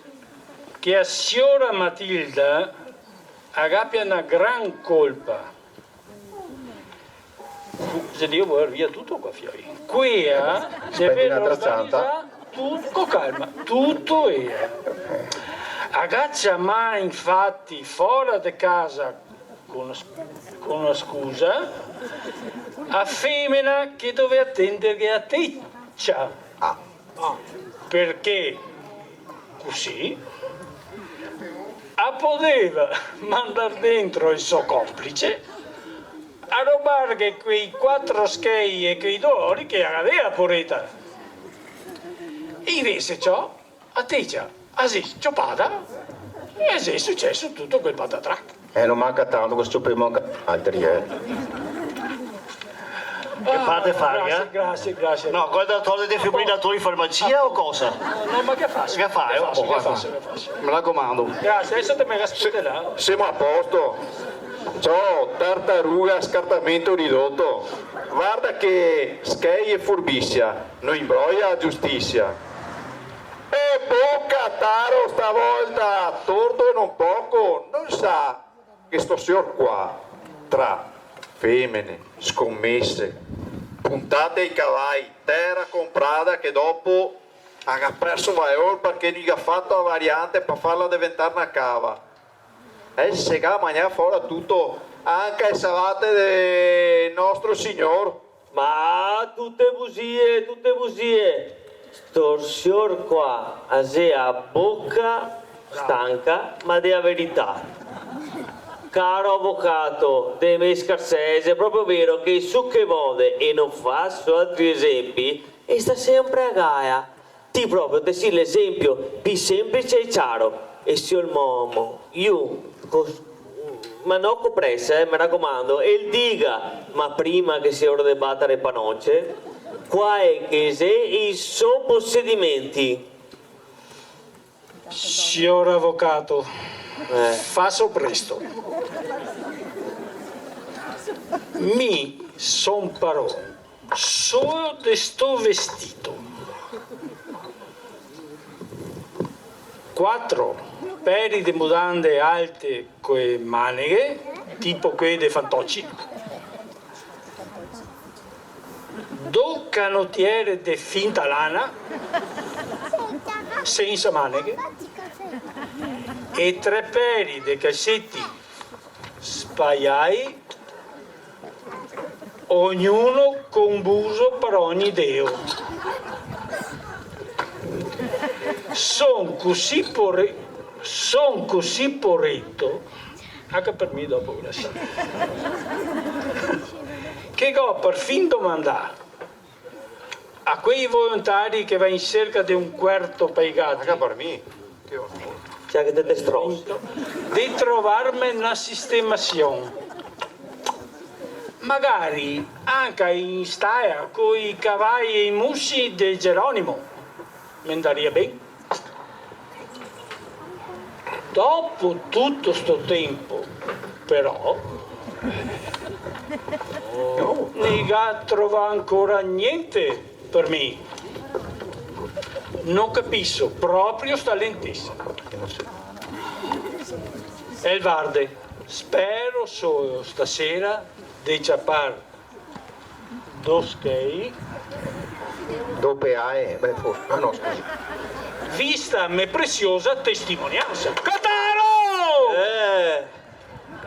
che a siora Matilda a gapia na gran colpa. Xe drio voler via tuto qua, fioi. Quea xe... Speti, ben n'altra cianta. Organizà tuto, co calma, tuto ea. A ga ciamà infati fora de casa co na s-, co na scusa, a femena che dovea tenderghe a tecia. Ah. Parché cusì a podeva mandar dentro el so complice a robarghe quei quatro schei e quei do ori che a gavea, poreta. E invese ciò, a tecia a xe s-ciopada e xe suceso tuto quel patatrac. Eh, no manca tanto che s-ciopemo anca altri, eh. Che parte fare, grasie, eh? Grasie, grasie. No, cosa, tole defibrilatori in farmacia o cosa? No, no, ma che faso? Che fa? Che faso, che faso, che faso? Me racomando. Grasie, deso te me respete là. Semo a posto. Ciò, tartaruga, scartamento ridoto. Varda che schei e furbisia, no inbroia a giustisia. E boca, taro, stavolta, tordo e non poco, no sa che sto sior qua, tra femene, scomese, puntate ai cavai, tera comprada che dopo a ga perso valor parché no i ga fato la variante par farla deventar na cava. El se ga magnà fora tuto, anca e savate de Nostro Signor. Ma tute busie, tute busie. Sto sior qua a xe a boca stanca, ma de a verità. Caro avocato, de me scarsese, xe proprio vero che su che vode, e no faso altri esempi, e sta sempre a gaia. Ti proprio te si l'esempio pi semplice e ciaro. E sior Momo, lu, co-, ma no co presa, eh, me racomando, el diga, ma prima che sia ora de batar e panoce, quai che xe i so posedimenti. Sior avocato, eh, faso presto. Mi son paron solo de sto vestito. Quatro peri de mudande alte co e maneghe, tipo quee de fantoci. Do canotiere de finta lana, sensa maneghe. E tre peri de calseti spaiai, ognuno co un buso par ogni deo. Son cusì pore-, son cusì poreto, anca par mi dopo, grasie, che go parfin domandà a quei volontari che va in serca de un cuerto pa i gati. Anca par mi. Che orror. Cioè, che te destrosi. De trovarme na sistemasion. Magari anca in stala coi cavai e i musi de Geronimo. Me ndaria ben. Dopo tuto sto tempo, però, no i ga trovà ancora gnente par mi. No capiso proprio sta lentesa. El varde, spero solo stasera de ciapar do schei. Do peae? Beh, forse. Ah, no, scusi. vista me presiosa testimoniansa. Cataro! Eh!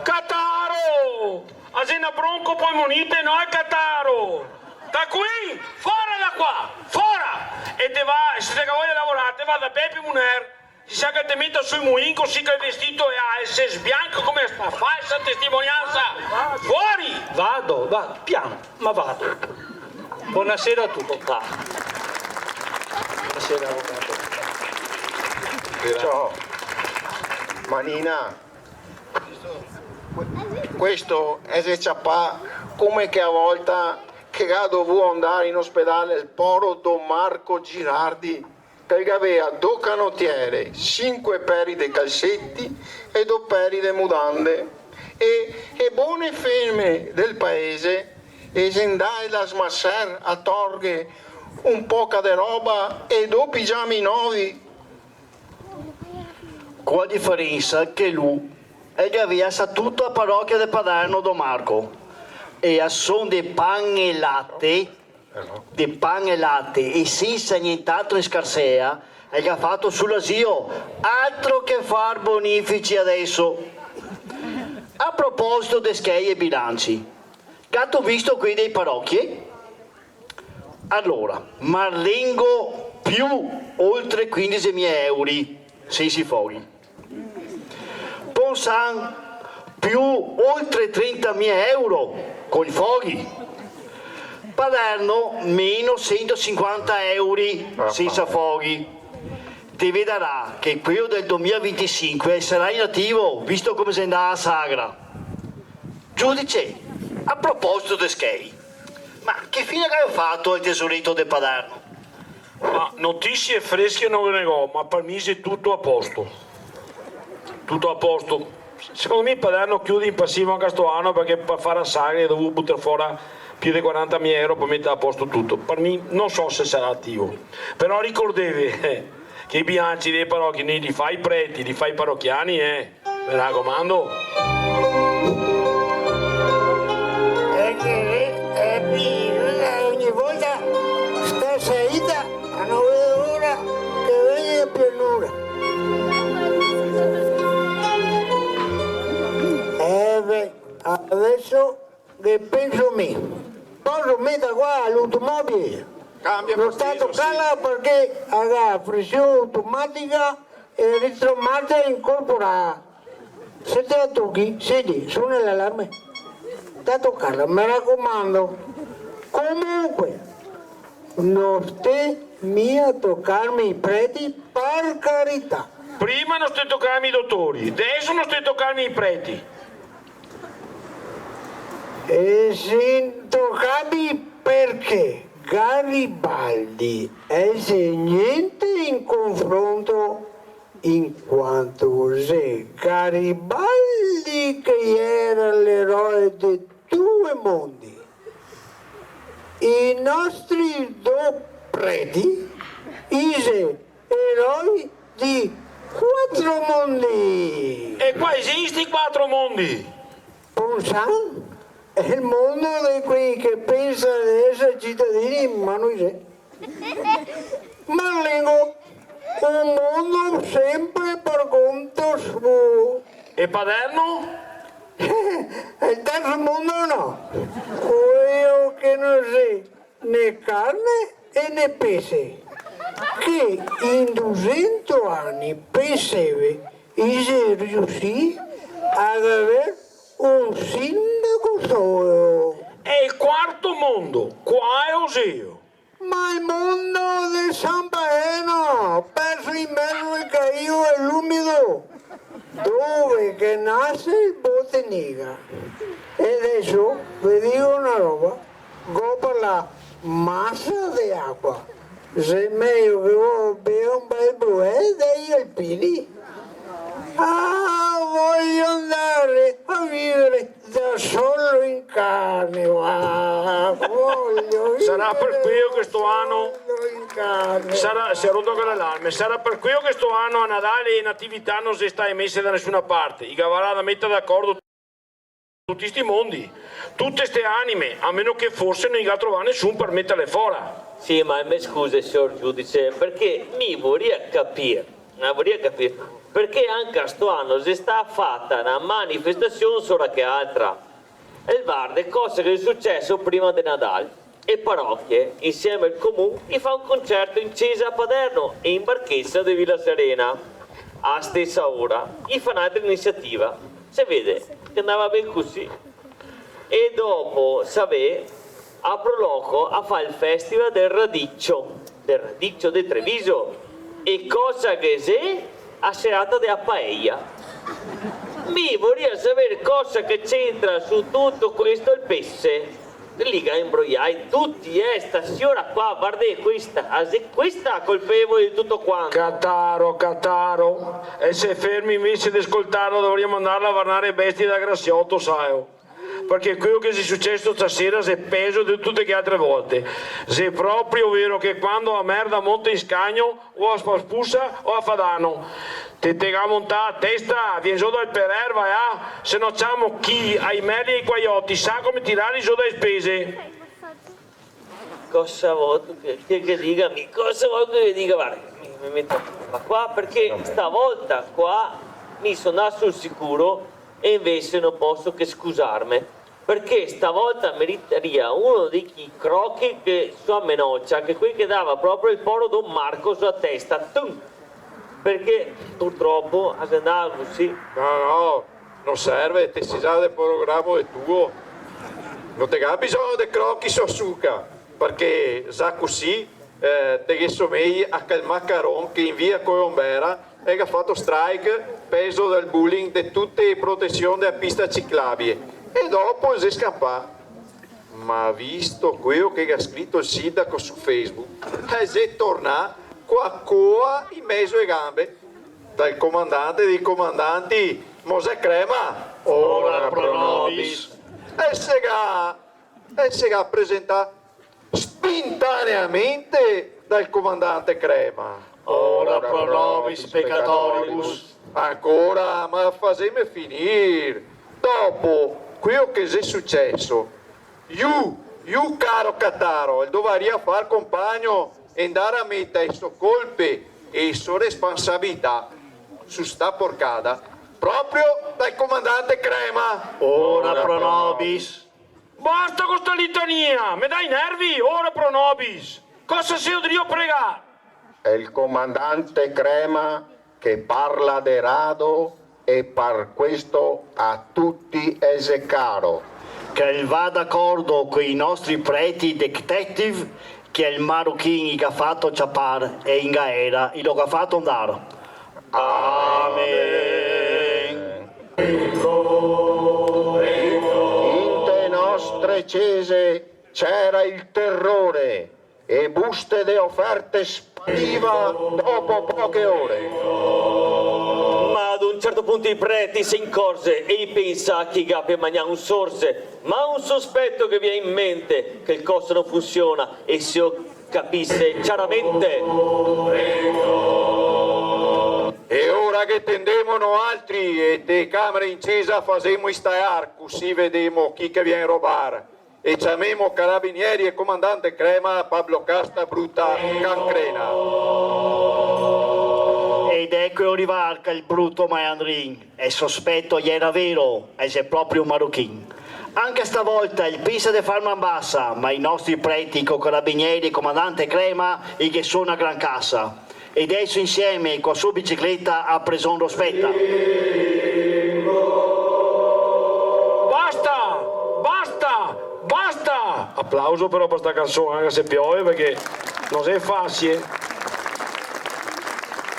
Cataro! A xe na broncopolmonite, no el cataro! Tacuin, fora da qua! Fora! E te va, se te ga voia lavorar, te va da Bepi Muner, se sa che te meta su el muin, cusì che el vestito e a, e se sbianca come sta falsa testimoniansa! Fuori! Vado, va, pian, ma vado. Bonasera a tuti. Bonasera, avocato. Ciò. Manina, que-, questo el xe ciapà come che a volta che ga dovù andar in ospedal el poro don Marco Girardi, che el gavea do canotiere, sinque peri de calseti e do peri de mudande. E, e bone femene del paese, e xe ndae da smaser a torghe un poca de roba e do pigiami novi. Co a diferensa che lu el gavea sa tuta a parochia de Paderno, don Marco, e a son de pan e late, de pan e late e sensa gnent'altro in scarsea, el ga fato su l'asilo, altro che far bonifici adeso. A proposito de schei e bilanci, gato visto quei dei parochie? Alora, Marlengo più oltre quindicemila euri sensa i foghi. Ponsan più oltre trentamila euro coi foghi. Paderno meno sentosinquanta euri sensa foghi. Te vedarà che queo del domila vintisinque sarà inativo, visto come xe ndà a sagra. Giudice, a proposito de schei, ma che fine che galo fato el tesoreto de Paderno? Ma notisie fresche no ghe ne go, ma par mi xe tuto a posto. Tuto a posto. Secondo mi Paderno chiude in pasivo anca sto ano, parché par far a sagra i ga dovù butar fora più de quarantamila euro par meter a posto tuto. Par mi, no so se sarà ativo. Però ricordeve, eh, che i bilanci dei parochi no i li fa i preti, i li fa i parochiani, eh. Me racomando. E che, e, e, ogni volta sta saida, a no vedo l'ora che vegna a pianura. Eh, beh, adeso che penso mi, poso meter qua l'automobile? Cambia. No sta tocarla parché a ga fresion automatica e retromarcia incorporada. Se te la tochi, senti, sona l'alarme. Sta tocarla, me racomando. Comunque, no sta mia tocarme i preti, par carità. Prima no sta tocarme i dotori, deso no sta tocarme i preti. E xe intocabile parché Garibaldi el xe gnente in confronto, in quanto xe Garibaldi che iera l'eroe de due mondi. I nostri do preti i xe eroi di quatro mondi. E quai xe sti quatro mondi? Ponsan, el mondo de quei che pensa de eser citadini, ma no i xe. Marlengo, un mondo sempre par conto suo. E Paderno? El terzo mondo no. Queo che no xe né carne e né pese, che in dusento ani penseve i xe riusì a gaver un sindaco solo. E el quarto mondo, quale xelo? Ma el mondo de San Paeno, perso in mezo al caio e l'umido, dove che nase el Boteniga. E deso ve digo na roba. Go parlà masa de acua. Xe mejo che vo bever un bel bruè dei alpini. Ah, vojo ndare a vivere da solo in carne, va, vojo vivere da solo in carne. Sarà par queo che sto ano, sarà, se ga roto anca l'alarme, sarà par queo che sto ano a Nadale e Natività no xe stae mese da nesuna parte, i gavarà da meter d'acordo tuti sti mondi, tute ste anime, a meno che forse no i ga trovà nesun par meterle fora. Sì, ma me scusi, sior giudice, parché mi voria capir, ma voria capir, parché anca sto ano xe stà fata na manifestasion sora che altra. E varde cosa che xe suceso prima de Nadal. E parochie, insieme al comun, i fa un concerto in cesa a Paderno e in barchesa de Vila Serena. A stesa ora, i fa n'altra iniziativa. Se vede che ndava ben cusì. E dopo, savè, a pro loco a fa el festival del radicio, del radicio de Treviso. E cosa che xe? A serata dea paella. Mi voria saver cosa che c'entra su tuto questo el pese. Li ga imbroiai tuti, eh, sta siora qua, vardè, questa, ah, xe questa colpevole de tuto quanto. Cataro, Cataro, e se fermi invese de scoltarlo, dovaria mandarla a varnar e bestie da Grasioto, saeo. Parché queo che xe suceso stasera xe pezo de tute che altre volte. Xe proprio vero che quando a merda monta in scagno, o a fa spusa o a fa dano. Te, te ga montà a testa, vien zo dal perer, va là, se no ciamo chi, ai merli e ai guaioti, sa come tirarli zo dae spese. Cosa vuto che, che, che diga? Mi, cosa vuto che diga? Varda, mi, mi meto qua, parché stavolta qua mi so ndà sul sicuro e invese no poso che scusarme, parché stavolta meritaria uno de chi crochi che so a me nocia, che quei che dava proprio el poro Don Marco so a testa. Tum! Parché purtropo a xe ndà cusì. No, no, no serve, te si za del programo de tuo. No te ga bisogno de crochi so suca, parché za cusì, eh, te ghe somei a quel macaron che in via Colombera el ga fato strike pezo del bullying de tute e protesion dea pista ciclabie. E dopo el xe scampà. Ma visto queo che ga scrito el sindaco su Facebook, el xe tornà co a coa in mezo e gambe. Dal comandante dei comandanti, Mosè Crema. Ora pro nobis. E se ga, e se ga presentà spintaneamente dal comandante Crema. Ora pro nobis peccatoribus. Ancora, ma faseme finir. Dopo queo che xe suceso, ju, ju, caro Cataro, el dovaria far compagno e ndar a metar e so colpe e e so responsabilità su sta porcada proprio dal comandante Crema. Ora pro nobis. Basta co sta litania, me dà i nervi, ora pro nobis. Cosa seo drio pregar? El comandante Crema che parla de rado e par questo a tuti el xe caro. Che el va d'acordo coi nostri preti detective che el maruchin i ga fato ciapar e in gaera i lo ga fato ndar. Amen. Inte nostre cese c'era el terore e buste de oferte spariva dopo poche ore. Ma ad un certo punto i preti se incorze e i pensa che i ga pe magnà un sorze, ma un sospeto ghe vien in mente che el coso no funsiona e se o capise ciaramente. E ora che tendemo noaltri e te camere in cesa fasemo instalar, cusì vedemo chi che vien robar. E ciamemo carabinieri e comandante Crema par blocar sta bruta cancrena. Ed eco el rivar quel bruto malandrin. El sospeto iera vero, el xe proprio un maruchin. Anca stavolta el pensa de far man basa, ma i nostri preti co carabinieri e comandante Crema i ghe sona gran casa. E deso insieme co a so bicicleta a preson lo speta. Basta! Basta! Basta! Aplauso però par sta canson, anca se piove, parché no xe fasie.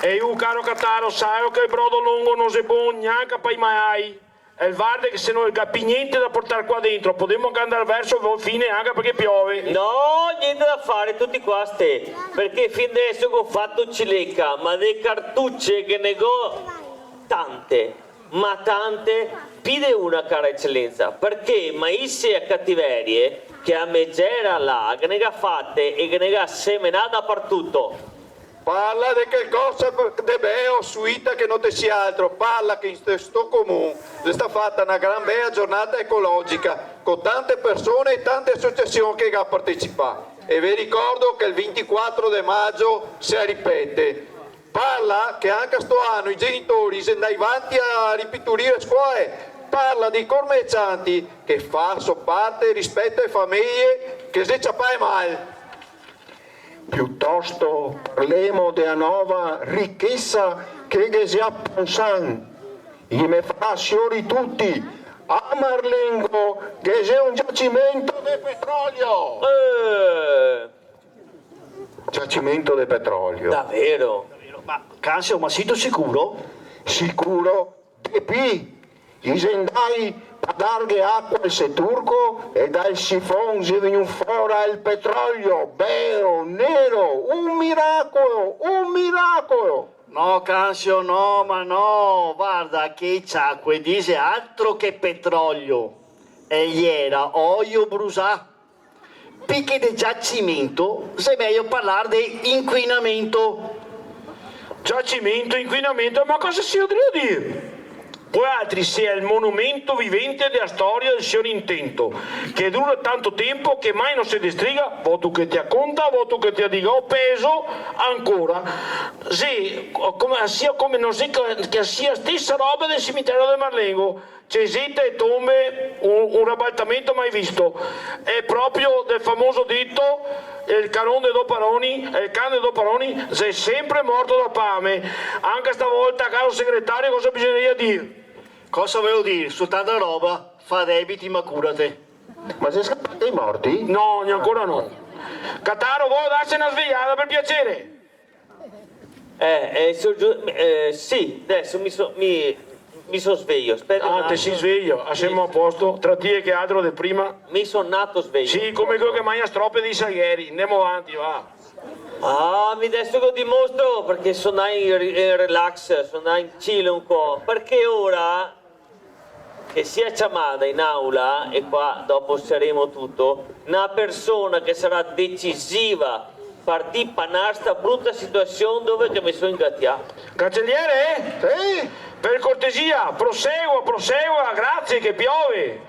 E ju, caro Cataro, saeo che el brodo longo no xe bon gnanca pa i maai. E varde che se no ga pi gnente da portar qua dentro, podemo anca ndar verso la fine anca parché piove. No, gnente da fare, tuti qua ste, parché fin deso go fato cileca, ma de cartuce ghe ne go tante, ma tante, pi de una, cara ecelensa, parché maise e cativerie che a megera là ghe ne ga fate e ghe ne ga semenà dapartuto. Parla de calcosa de beo, suita, che no te si altro. Parla che in sto, sto comun xe sta fata na gran bea giornata ecologica, co tante persone e tante asociasion che ga partecipà. E ve ricordo che el vintiquatro de majo se ripete. Parla che anca sto ano i genitori xe ndai vanti a ripiturire e scoe. Parla dei cormercianti che fa so parte rispeto e fameje che xe ciapae mal. Piutosto parlemo de a nova richesa che ghe xe a Ponsan. I me farà siori tuti, a Marlengo ghe xe un giacimento de petrolio! Eh! Giacimento de petrolio. Davero? Ma, Canzio, ma sito sicuro? Sicuro? De pi, i xe ndai a darghe acua al Seturco e dal sifon xe vegnù fora el petrolio, beo, nero, un miracolo, un miracolo! No, Canzio, no, ma no, varda che i ciacoe dixe altro che petrolio, e iera oio brusà. Pi che de giacimento, xe mejo parlar de inquinamento. Giacimento, inquinamento, ma cosa sio drio dir? Voaltri sè el monumento vivente de a storia del sior intento, che dura tanto tempo che mai no se destriga, vo tu che te a conta, vo tu che te a diga, o pezo ancora. Sì, come, sia come, no xe che, che sia stesa roba del cimitero de Marlengo. Cesete e tombe, un, un rabaltamento mai visto. Xe proprio del famoso dito, el caron de do paroni, el can de do paroni, xe sempre morto da fame. Anca stavolta, caro segretario, cosa bisognaria dir? Cosa voevo dir? Soltanto na roba, fa debiti ma curate. Ma xe scapà dai morti? No, ancora no. Cataro, vol darse na svegliada, per piacere? Eh, eh, sior Giu-, eh, sì, deso mi so-, mi, mi so svejo, speta un atimo. Ah, te si svejo, ah, semo a posto, tra ti e che altro de prima. Mi so nato svejo. Sì, come queo che magna strope dei salgheri, ndemo vanti, va. Ah, mi deso ve lo dimostro, parché so ndà in re-, in relax, so ndà in chill un po', parché ora che sia ciamada in aula, e qua dopo seremo tuto, na persona che sarà decisiva par dipanar sta bruta situasion dove che me so ingatià. Cancelliere? Sì? Per cortesia, prosegua, prosegua, grazie, che piove.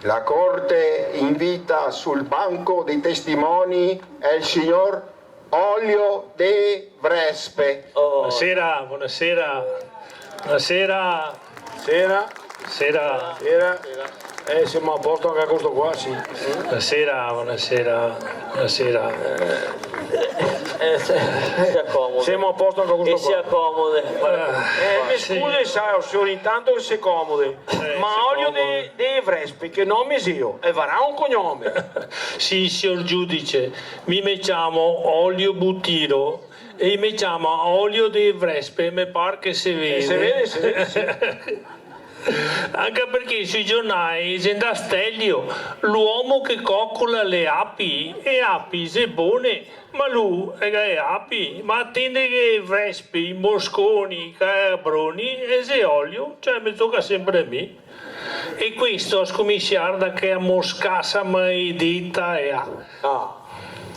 La corte invita sul banco dei testimoni el signor Olio de Vrespe. Oh. Bonasera, bonasera. Bonasera. Sera. Sera. Sera. Eh, semo a posto anca co sto qua, sì. Bonasera, bonasera, bonasera. Eh, se, se acomode. Semo a posto anca co sto qua. E se acomode. Ah, eh, me scusi, sì. Sa, sior, intanto che se acomode. Eh, ma se Olio de, de Vrespe, che nome xeo? E varà un cognome? Sì, sior giudice. Mi me ciamo Olio Butiro e i me ciama Olio de Vrespe, me par che se vede. Eh, se vede, se vede, sì. Anca parché sui giornai xe ndà Stelio, l'uomo che cocola le api, e api xe bone, ma lu el ga e api, ma tendeghe vrespe, mosconi, calabroni, e xe Olio, cioè me toca sempre a mi. E questo a scominsiar da chea moscasa maledeta, eh. Ah,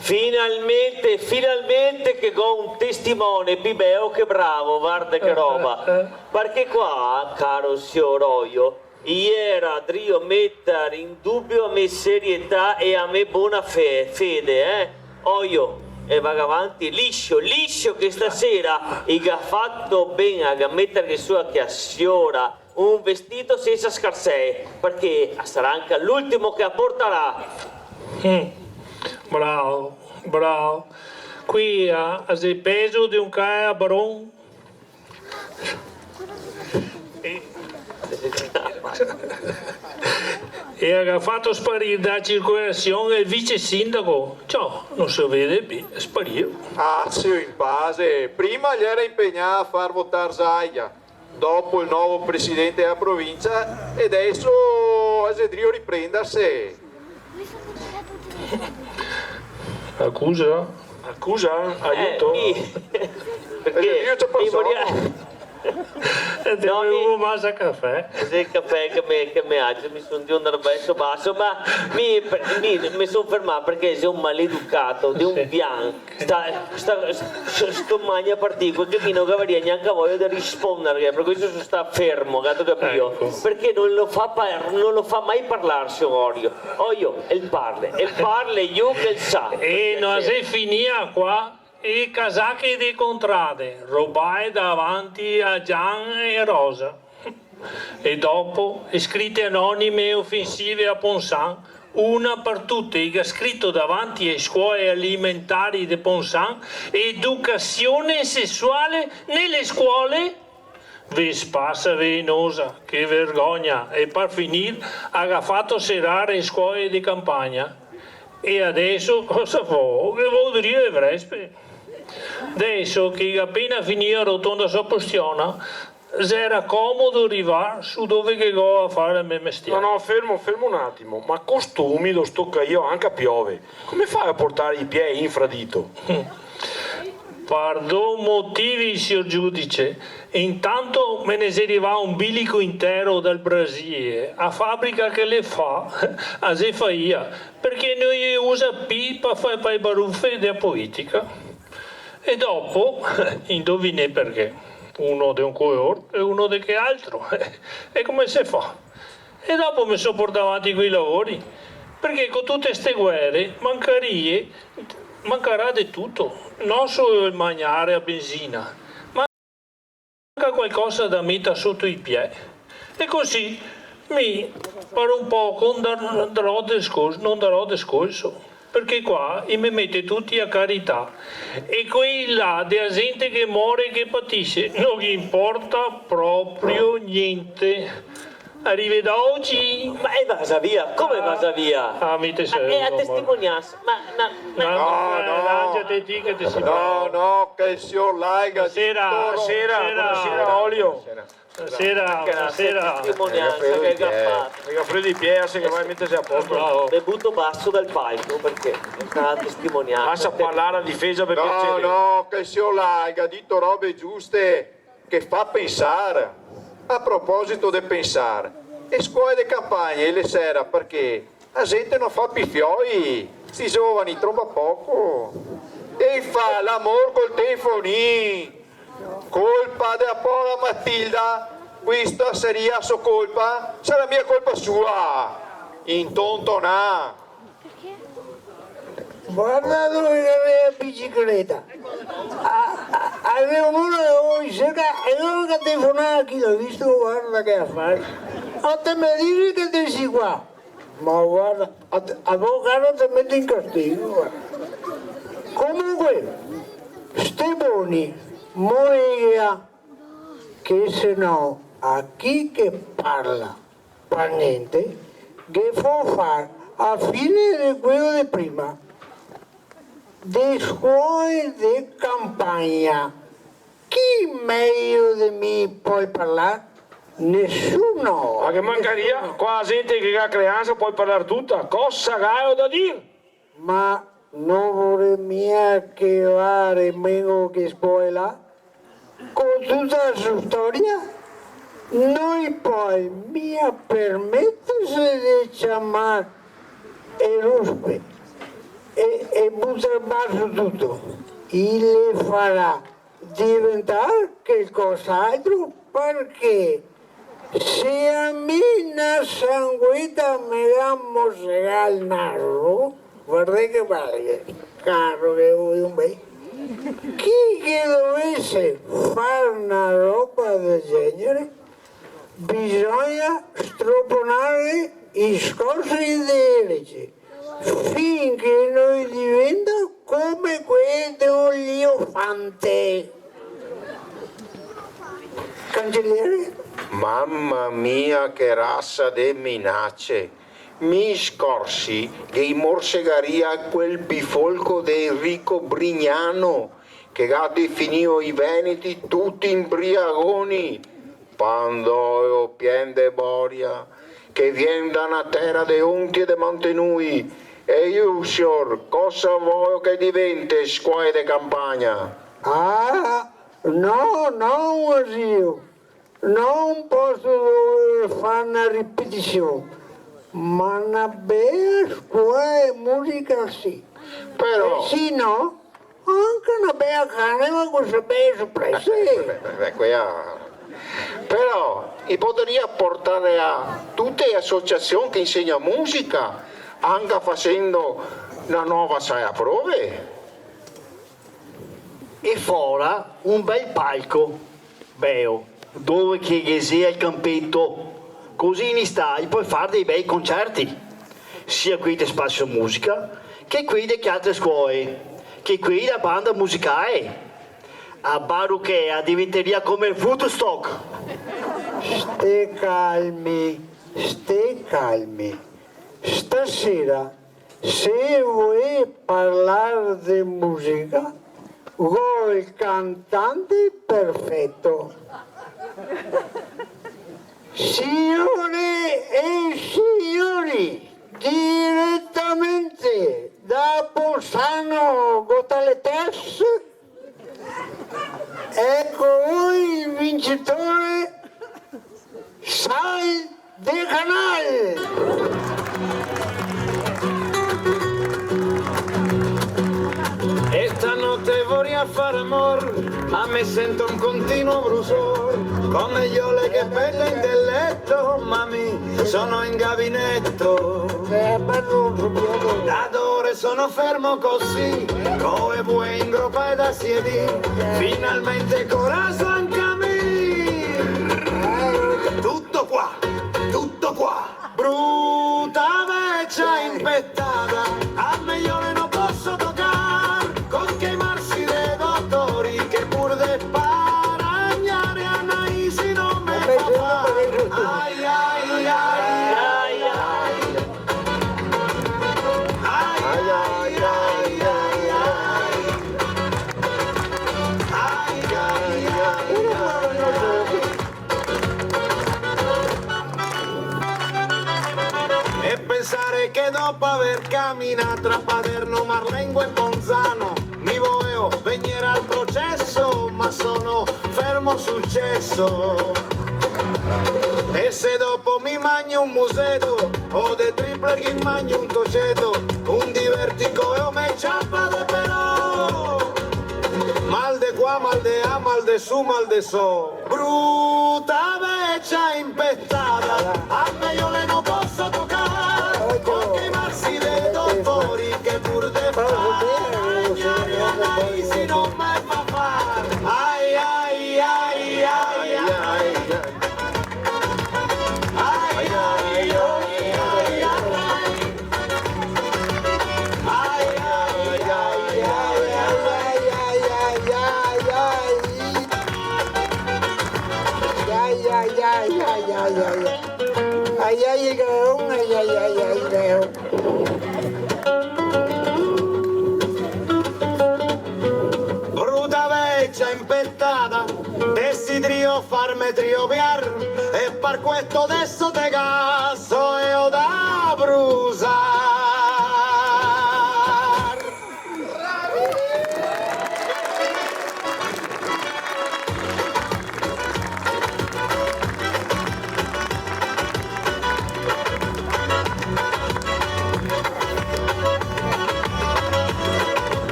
finalmente, finalmente che go un testimone pi beo che bravo, varda che roba. Parché qua, caro sior Olio, i iera drio metar in dubio a me serietà e a me bona fe-, fede, eh. Olio, e vaga vanti lisio, lisio che stasera i ga fato ben a ga metarghe su a chea siora un vestito sensa scarsee, parché a sarà anca l'ultimo che a portarà. Mm. Bravo, bravo. Quea, a xe pezo de un calabron. E, e a ga fato sparir da circolasion el vice sindaco. Ciò, no se vede pi, xe sparìo. Ah, sì, in pace. Prima el iera impegnà a far votar Zaia. Dopo el novo presidente dea provincia, e deso el xe drio riprenderse. Acusa? Acusa? Aiuto? Eh, mi, parché mi voria, E te... No, mi bevo masa cafè. Xe el cafè che me, che me agia, mi son drio ndar verso baso, ma mi, mi, me son fermà parché xe un maleducato de un... Sì. Pian. Sta, sta, sto, sto magna particola che mi no gavaria gnanca voia de risponderghe, par questo so stà fermo, gato capìo? Eco. Parché no lo fa par-, no lo fa mai parlar, sior Olio. Olio, el parle, el parle, lu che el sa. E no xe finìa qua? E casache de contrade, robae davanti a Gian e Rosa. E dopo, e scrite anonime e ofensive a Ponsan, una par tute, i ga scrito davanti ae scuoe elementari de Ponsan: "Educazione sessuale nelle scuole?" Vespa velenosa, che vergogna! E par finir, a ga fato serar e scuoe de campagna. E adeso cosa fo? Ghe vo drio e vrespe. Deso che i ga pena finìo a rotonda so Postiona, xera comodo rivar su dove che go a far el me mestier. No, no, fermo, fermo un atimo. Ma co sto umido, sto caìo, anca piove, come fai a portar i piè infradito? Par do motivi, sior giudice. Intanto me ne xe rivà un bilico intero dal Brasile, a fabrica che le fa, a xe faìa, parché no i le usa pi par far, par far e barufe de a politica. E dopo, indovinè parché, uno de un color e uno de che altro, e come se fa? E dopo me so portà avanti coi lavori, parché co tute ste guere mancarie, mancarà de tuto, no solo el magnar, a benzina, ma anca qualcosa da metar soto i piè. E cusì mi, par un poco, ndar-, ndarò de scol-, no ndarò de scolso, parché qua i me mete tuti a carità, e quei là de a zente che more e che patise no ghe inporta proprio gnente. Arrivederci. Ma e vasa via? Come vasa via? Ah, mi te... Ma xe a testimoniansa. Ma, ma, ma... No, no, no. Lanciate ti che te si bravo. No, no, che el sior Laiga... Sera, sera, sera, Olio. Sera, sera. Testimoniansa che ga fato. Ga freddo i piè, se che va a meterse a posto. Bravo. Bevuto baso dal palco, parché xe stà testimoniansa. Lasa parlar a difesa, parché... No, no, che el sior Laiga ga dito robe giuste. Che fa pensar. A proposito de pensar, e scuoe de campagna i le sera parché a zente no fa pi fioi, sti zovani, tropa poco. E i fa l'amor col telefonin. Colpa de a pora Matilda, questa saria so colpa, sarà mia colpa sua. Intontonà. Varda dove che gavea a bicicleta. A, a, a Leonora la voi cerca, e lora che telefonava chi l'ha visto, varda che afare. Ma te me disi che te si qua. Ma varda, a, a vo cara te meti in castigo, varda. Comunque, ste boni, moria, che se no, a chi che parla par gnente, ghe fo far a fine de quelo de prima. De scuoe de campagna, chi mejo de mi pol parlar? Nesuno. Ma che mancaria, nesuno. Qua a zente che ga creansa pol parlar tuta, cosa gało da dir? Ma no vorè mia che vare mengo che scuola? Co tuta la so storia, no i pol mia permeterse de ciamar e ruspe e, e butar baso tuto. I le farà diventar calcos'altro, parché se a mi na sangueta me ga morsegà el naso, vardè che bel caro che go, un bel. Chi che dovese far na roba del genere, bisogna stroponarghe i scorsi de rece. Finché no i diventa come quei de un liofante. Cancelliere? Mama mia, che rasa de minace! Mi i scorsi ghe i morsegaria a quel bifolco de Enrico Brignano, che ga definìo i veneti tuti imbriagoni. Pandoło pien de boria, che vien da na tera de onti e de mantenui. E lu, sior, cosa voło che divente scuoe de campagna? Ah, No, no, zio, no un posto dove far na ripetision, ma na bea scola de musica, sì. Però... E sì, no? Anca na bea caneva co ste bee sorprese. Eh, beh, beh, beh, quea... Però i podaria portar a tute e asociasion che insegna musica, anca fasendo na nova sala prove. E fora un bel palco, beo, dove che ghe sia el canpeto, cusì in istà i pol far dei bei concerti, sia quei de Spasio Musica che quei de che altre scoe, che quei da banda musicale. A Baruchea diventeria come Woodstock. Sté calmi, sté calmi. Stasera, se volé parlar de musica, go el cantante perfeto. Siore e siori, diretamente da Bolzano Got Talent, eco el vincitore, Sal de Canal. E stanote voria far amor, ma me sento un continuo brusor, come le ole che pende in del leto, ma mi sono in gabinetto. Eh, ma non so più. Da due ore sono fermo così, co le bue in gropa e da siedi, finalmente coraso anca mi. Tutto qua, tutto qua. Bruta vecia impetada, a me le ole no poso tocar, con che marsi de dotori che pur de paragnar a naisi no me fa far. Ai, ai, ai, ai, ai. Ai, ai, ai, ai, ai. Ai, ai, ai, ai, ai. E pensar che dopo aver caminà tra Paderno, Marlengo e Ponzano, mi voeo vegner al proceso, ma sono fermo sul ceso. E se dopo mi magno un museto, o de triple che magno un toceto, un divertico e o me ciapa de però. Mal de qua, mal de là, mal de su, mal de so. Bruta vecia impetada, a me le ole no poso tocar, con che marsi de dotori che pur de far, ai, ai, ai, ai, se no me fa far. Ai, ai, ai, ai, ai. Ai, ai, ai, ai, ai. Ai, ai, ai, ai, ai, ai. Ai, ai, ai, ai, ai, ai. Ai, ai, el gaon, ai, ai, ai, ai, el gaon. Bruta vecia impetada, te si drio farme triobiar, e par questo deso te gaso e o da brusar.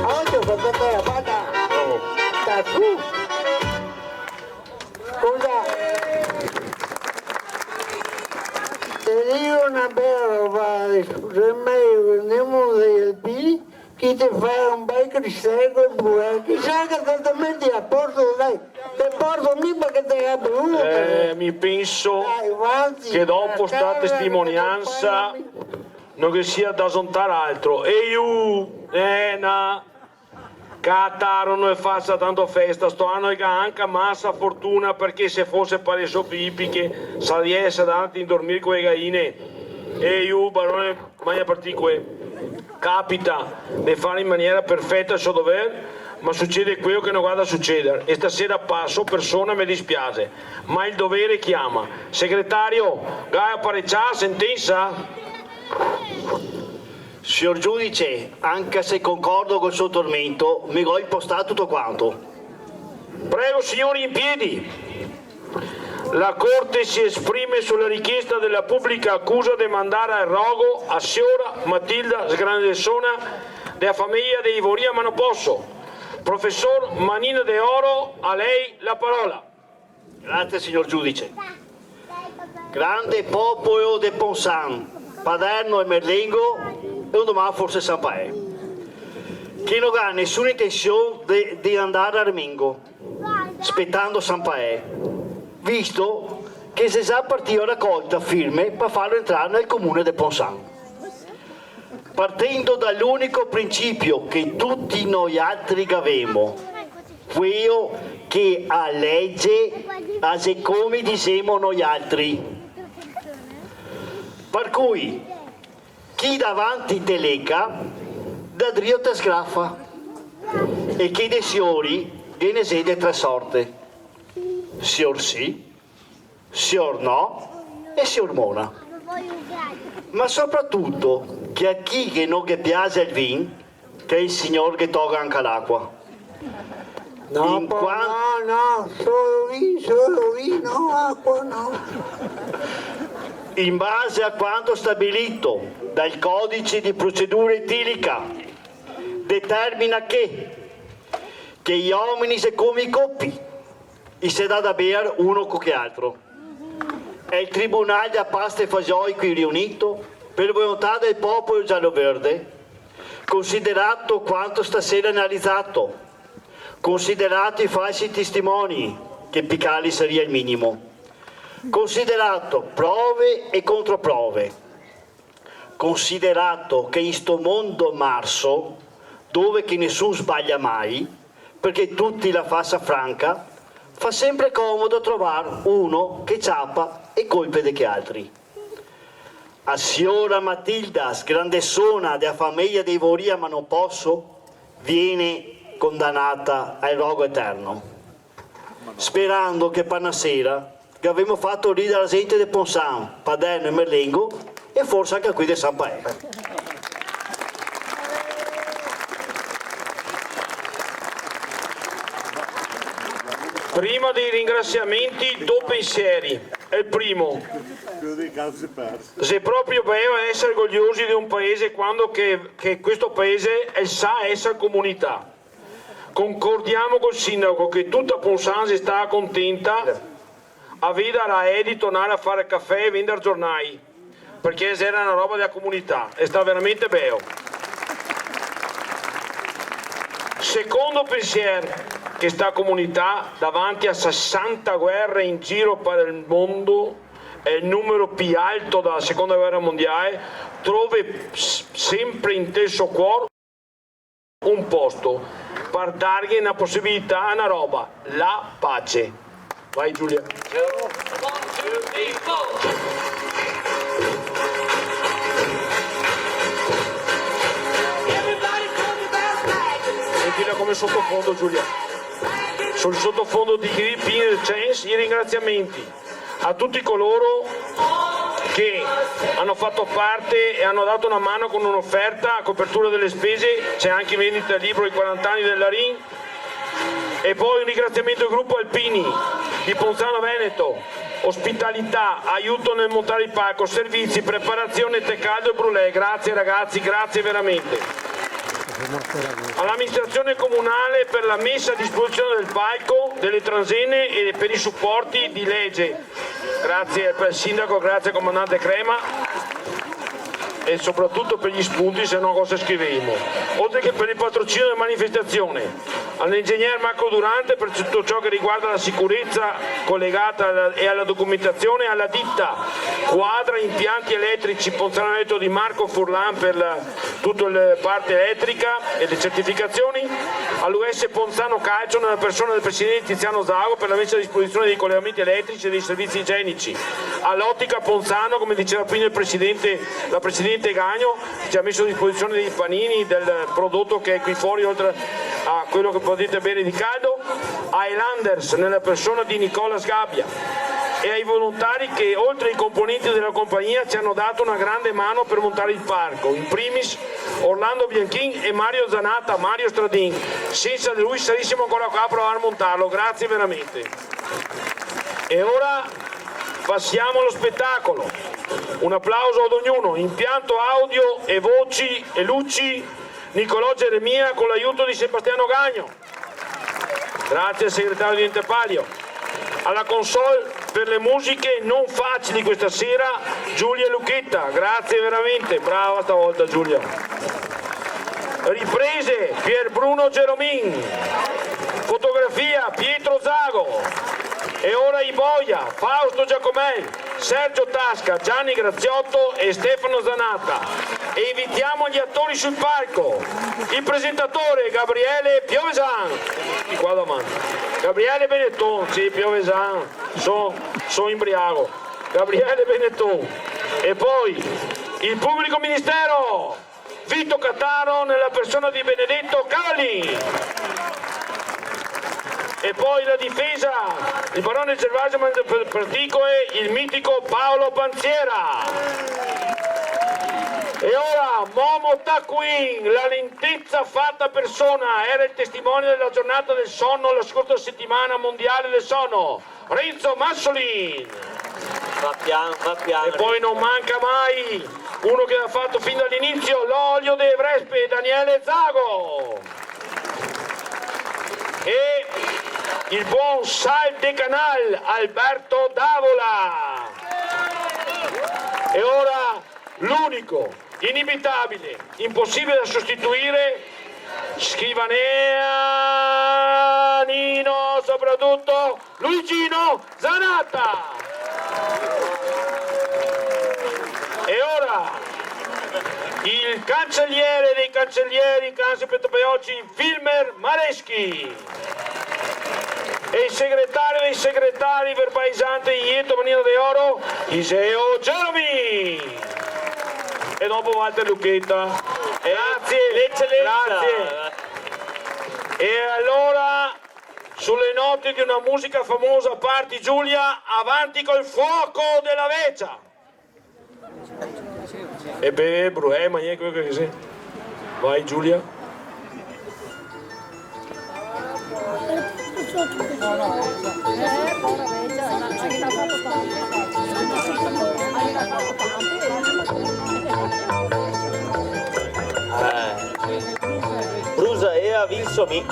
Ocio, con toda la banda. Bravo. Sta su. Scusa. Te digo na bela roba, adeso, se me vendemo dei alpini, che te fa un bel cristel, pure, che sia esattamente a posto, dai, te porto mi parché te apri uno. Eh, mi penso che dopo sta testimonianza no ghe sia da zontar altro. E iù, eh, na, Cataro no e fasa tanto festa, sto ano el ga anca masa fortuna, parché se fose par le so pipiche, saria stà davanti in dormir co le gaine. E iù, barone, Magna particoe, capita de far in maniera perfeta el so dover, ma sucede queo che no ga da suceder, e stasera paso persona, me dispiase, ma el dover chiama. Segretario, ga parecià la sentensa? Sior giudice, anca se concordo col so tormento, me go impostà tuto quanto. Prego, siori, in piedi. La Corte si esprime sulla richiesta della pubblica accusa de mandar al rogo a siora Matilda Sgrandesona dea fameja dei Voria Manoposo. Profesor Manino De Oro, a lei la parola. Grazie, signor giudice. Grande popolo de Ponsan, Paderno e Merlengo, e un doman forse San Paè, che no ga nesuna intension de, de andar a remengo, spetando San Paè, visto che xe za partìo a racolta firme par farlo entrar nel comune de Ponsan. Partendo da l'unico principio che tuti noialtri gavemo, queo che a lege a xe come disemo noialtri. Par cui, chi davanti te leca, da drio te sgrafa, e chi de siori ghe ne xe de tre sorte: sior sì, sior no e sior mona. Ma sopratuto che a chi che no ghe piaxe el vin, che el Signor ghe toga anca l'acua. No, in po-, quan-, no, no, solo vin, solo vin, no, acua no. In base a quanto stabilito dal Codice di Procedura Etilica, determina che, che i omini xe come i copi, i se dà da bear uno co che altro. E el Tribunal da Pasta e Fagioi qui riunito, per volontà del popolo giallo-verde, considerato quanto stasera analizato, considerato i falsi testimoni, che picarli saria il minimo, considerato prove e controprove, considerato che in sto mondo marso, dove che nesun sbaglia mai, perché tuti la fasa franca, fa sempre comodo trovar uno che ciapa e colpe de che altri. A siora Matilda, sgrandesona dea fameja dei Voria Manoposo, viene condanata al rogo eterno. Sperando che par na sera gavemo fato ridar la zente de Ponsan, Paderno e Merlengo, e forse anca quei de San Paè. Prima dei ringrasiamenti, do pensieri. El primo: xe proprio beo eser orgogliosi de un paese quando che, che questo paese el sa eser comunità. Concordiamo col sindaco che tuta Ponsan xe stà contenta a vedar a Edi tornar a far cafè e vendar giornai, parché xera na roba dea comunità, xe stà veramente beo. Secondo pensier, che sta comunità, davanti a sesanta guere in giro par el mondo, xe el numero pi alto da la seconda guera mondiale, trove s-, sempre inte el so cuor un posto par darghe na posibilità a na roba, la pace. Vai, Giulia. Metila come sotofondo, Giulia. Sul sotofondo di Green Bean Chance, i ringrasiamenti a tuti coloro che hanno fatto parte e hanno dato una mano con un'offerta a copertura delle spese. C'è anche in vendita il libro I quaranta anni del Larin. E poi un ringraziamento al gruppo Alpini di Ponzano Veneto, ospitalità, aiuto nel montare il palco, servizi, preparazione tè caldo e brulè. Grazie ragazzi, grazie veramente. All'amministrazione comunale per la messa a disposizione del palco, delle transenne e per i supporti di legge. Grazie al sindaco, grazie al comandante Crema e soprattutto per gli spunti, se no cosa scrivemo? Oltre che per il patrocinio della manifestazione, all'ingegner Marco Durante per tutto ciò che riguarda la sicurezza collegata alla, e alla documentazione, alla ditta Quadra Impianti Elettrici Ponzano Veneto di Marco Furlan per la tutta la parte elettrica e le certificazioni, all'U S Ponzano Calcio nella persona del presidente Tiziano Zago per la messa a disposizione dei collegamenti elettrici e dei servizi igienici, all'Ottica Ponzano, come diceva prima il presidente, la presidente Gagno, che ci ha messo a disposizione dei panini, del prodotto che è qui fuori, oltre a quello che potete bere di caldo, a Elanders nella persona di Nicola Sgabbia. e ai volontari che, oltre ai componenti della compagnia, ci hanno dato una grande mano per montare il palco, in primis Orlando Bianchin e Mario Zanatta, Mario Stradin, senza di lui sarissimo ancora qua a provare a montarlo, grazie veramente. E ora passiamo allo spettacolo. Un applauso ad ognuno. Impianto audio e voci e luci, Nicolò Geremia con l'aiuto di Sebastiano Gagno. Grazie al segretario di Ente Palio. Alla console per le musiche non facili questa sera, Giulia Lucchetta. Grazie veramente, brava stavolta Giulia. Riprese, Pier Bruno Geromin. Fotografia, Pietro Zago. E ora i boia, Fausto Giacomei, Sergio Tasca, Gianni Graziotto e Stefano Zanatta. E invitiamo gli attori sul palco. Il presentatore Gabriele Piovesan. Tutti qua davanti. Gabriele Benetton, sì, Piovesan. So, so imbriago. Gabriele Benetton. E poi il pubblico ministero. Vito Cataro nella persona di Benedetto Cavallin. E poi la difesa, il barone Gervasio Mangiaparticoe, il mitico Paolo Panziera. E ora Momo Takuin, la lentezza fatta persona, era il testimone della giornata del sonno, la scorsa settimana mondiale del sonno. Renzo Massolin. Va pian, va pian. E poi non manca mai uno che l'ha fatto fin dall'inizio, l'olio delle Vrespe, Daniele Zago. E il buon Sal de Canal, Alberto Davola. E ora l'unico, inimitabile, impossibile da sostituire, scrivanea, Nino, soprattutto Luigino Zanatta. E ora il cancelliere dei cancellieri, Cansi Petopaiocci, Filmer Mareschi. E el segretario dei segretari, verbalizante, Ieto Manina de Oro, Iseo Geromi. E dopo Walter Lucchetta. Grazie, l'eccellenza. Grazie. E allora, sulle note di una musica famosa, parti Giulia, avanti col fuoco della vecia. E beh, Bru-, eh, ma niente, quello che sia. Vai, Giulia. Eh, Brusa e Avinsomi.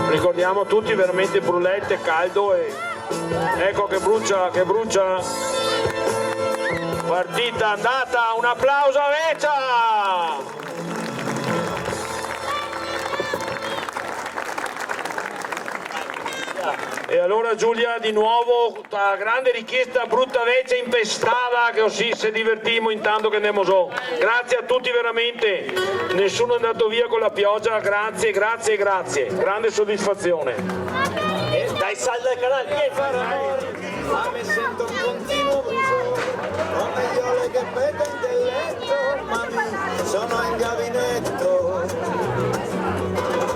Ricordiamo tutti, veramente brulente, caldo e ecco che brucia, che brucia. Partita andata, un applauso a Vecia! E allora Giulia, di nuovo, la grande richiesta, Bruta Vecia impestada, che così se divertimo intanto che andemo zo. Grazie a tutti veramente, nessuno è andato via con la pioggia, grazie, grazie, grazie, grande soddisfazione. Dai, sal del canal, via! Ma me sento un continuo brusor, come iole che peta in del letto, ma mi sono in gabinetto.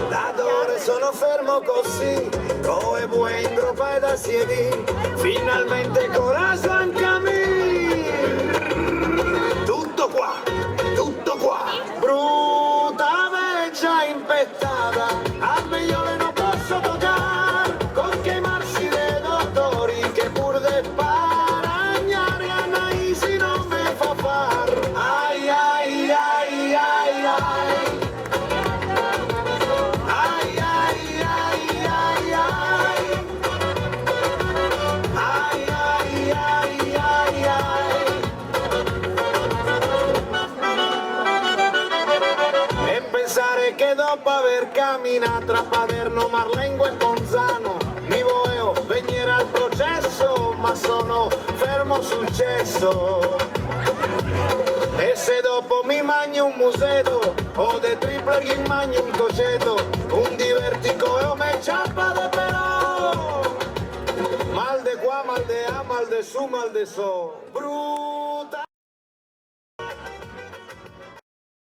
Da dove sono fermo così, co e bue ingropae da siedin, finalmente corajo anca mi. Tutto qua, tutto qua. Bruta vecia impestada, a me iole no poso tocar, con che marsi de dotori che pur de paragnar a naisi no me fa far. Ai, ai, ai, ai, ai. Ai, ai, ai, ai, ai. Ai, ai, ai, Paver camina tra Paderno, Marlengo e Ponzano. Mi voeo vegnere al proceso, ma sono fermo sul ceso. E se dopo mi magno un museto, o de triple ghe magno un coceto, un divertico e o me ciapa de però. Mal de qua, mal de là, mal de su, mal de so. Bru-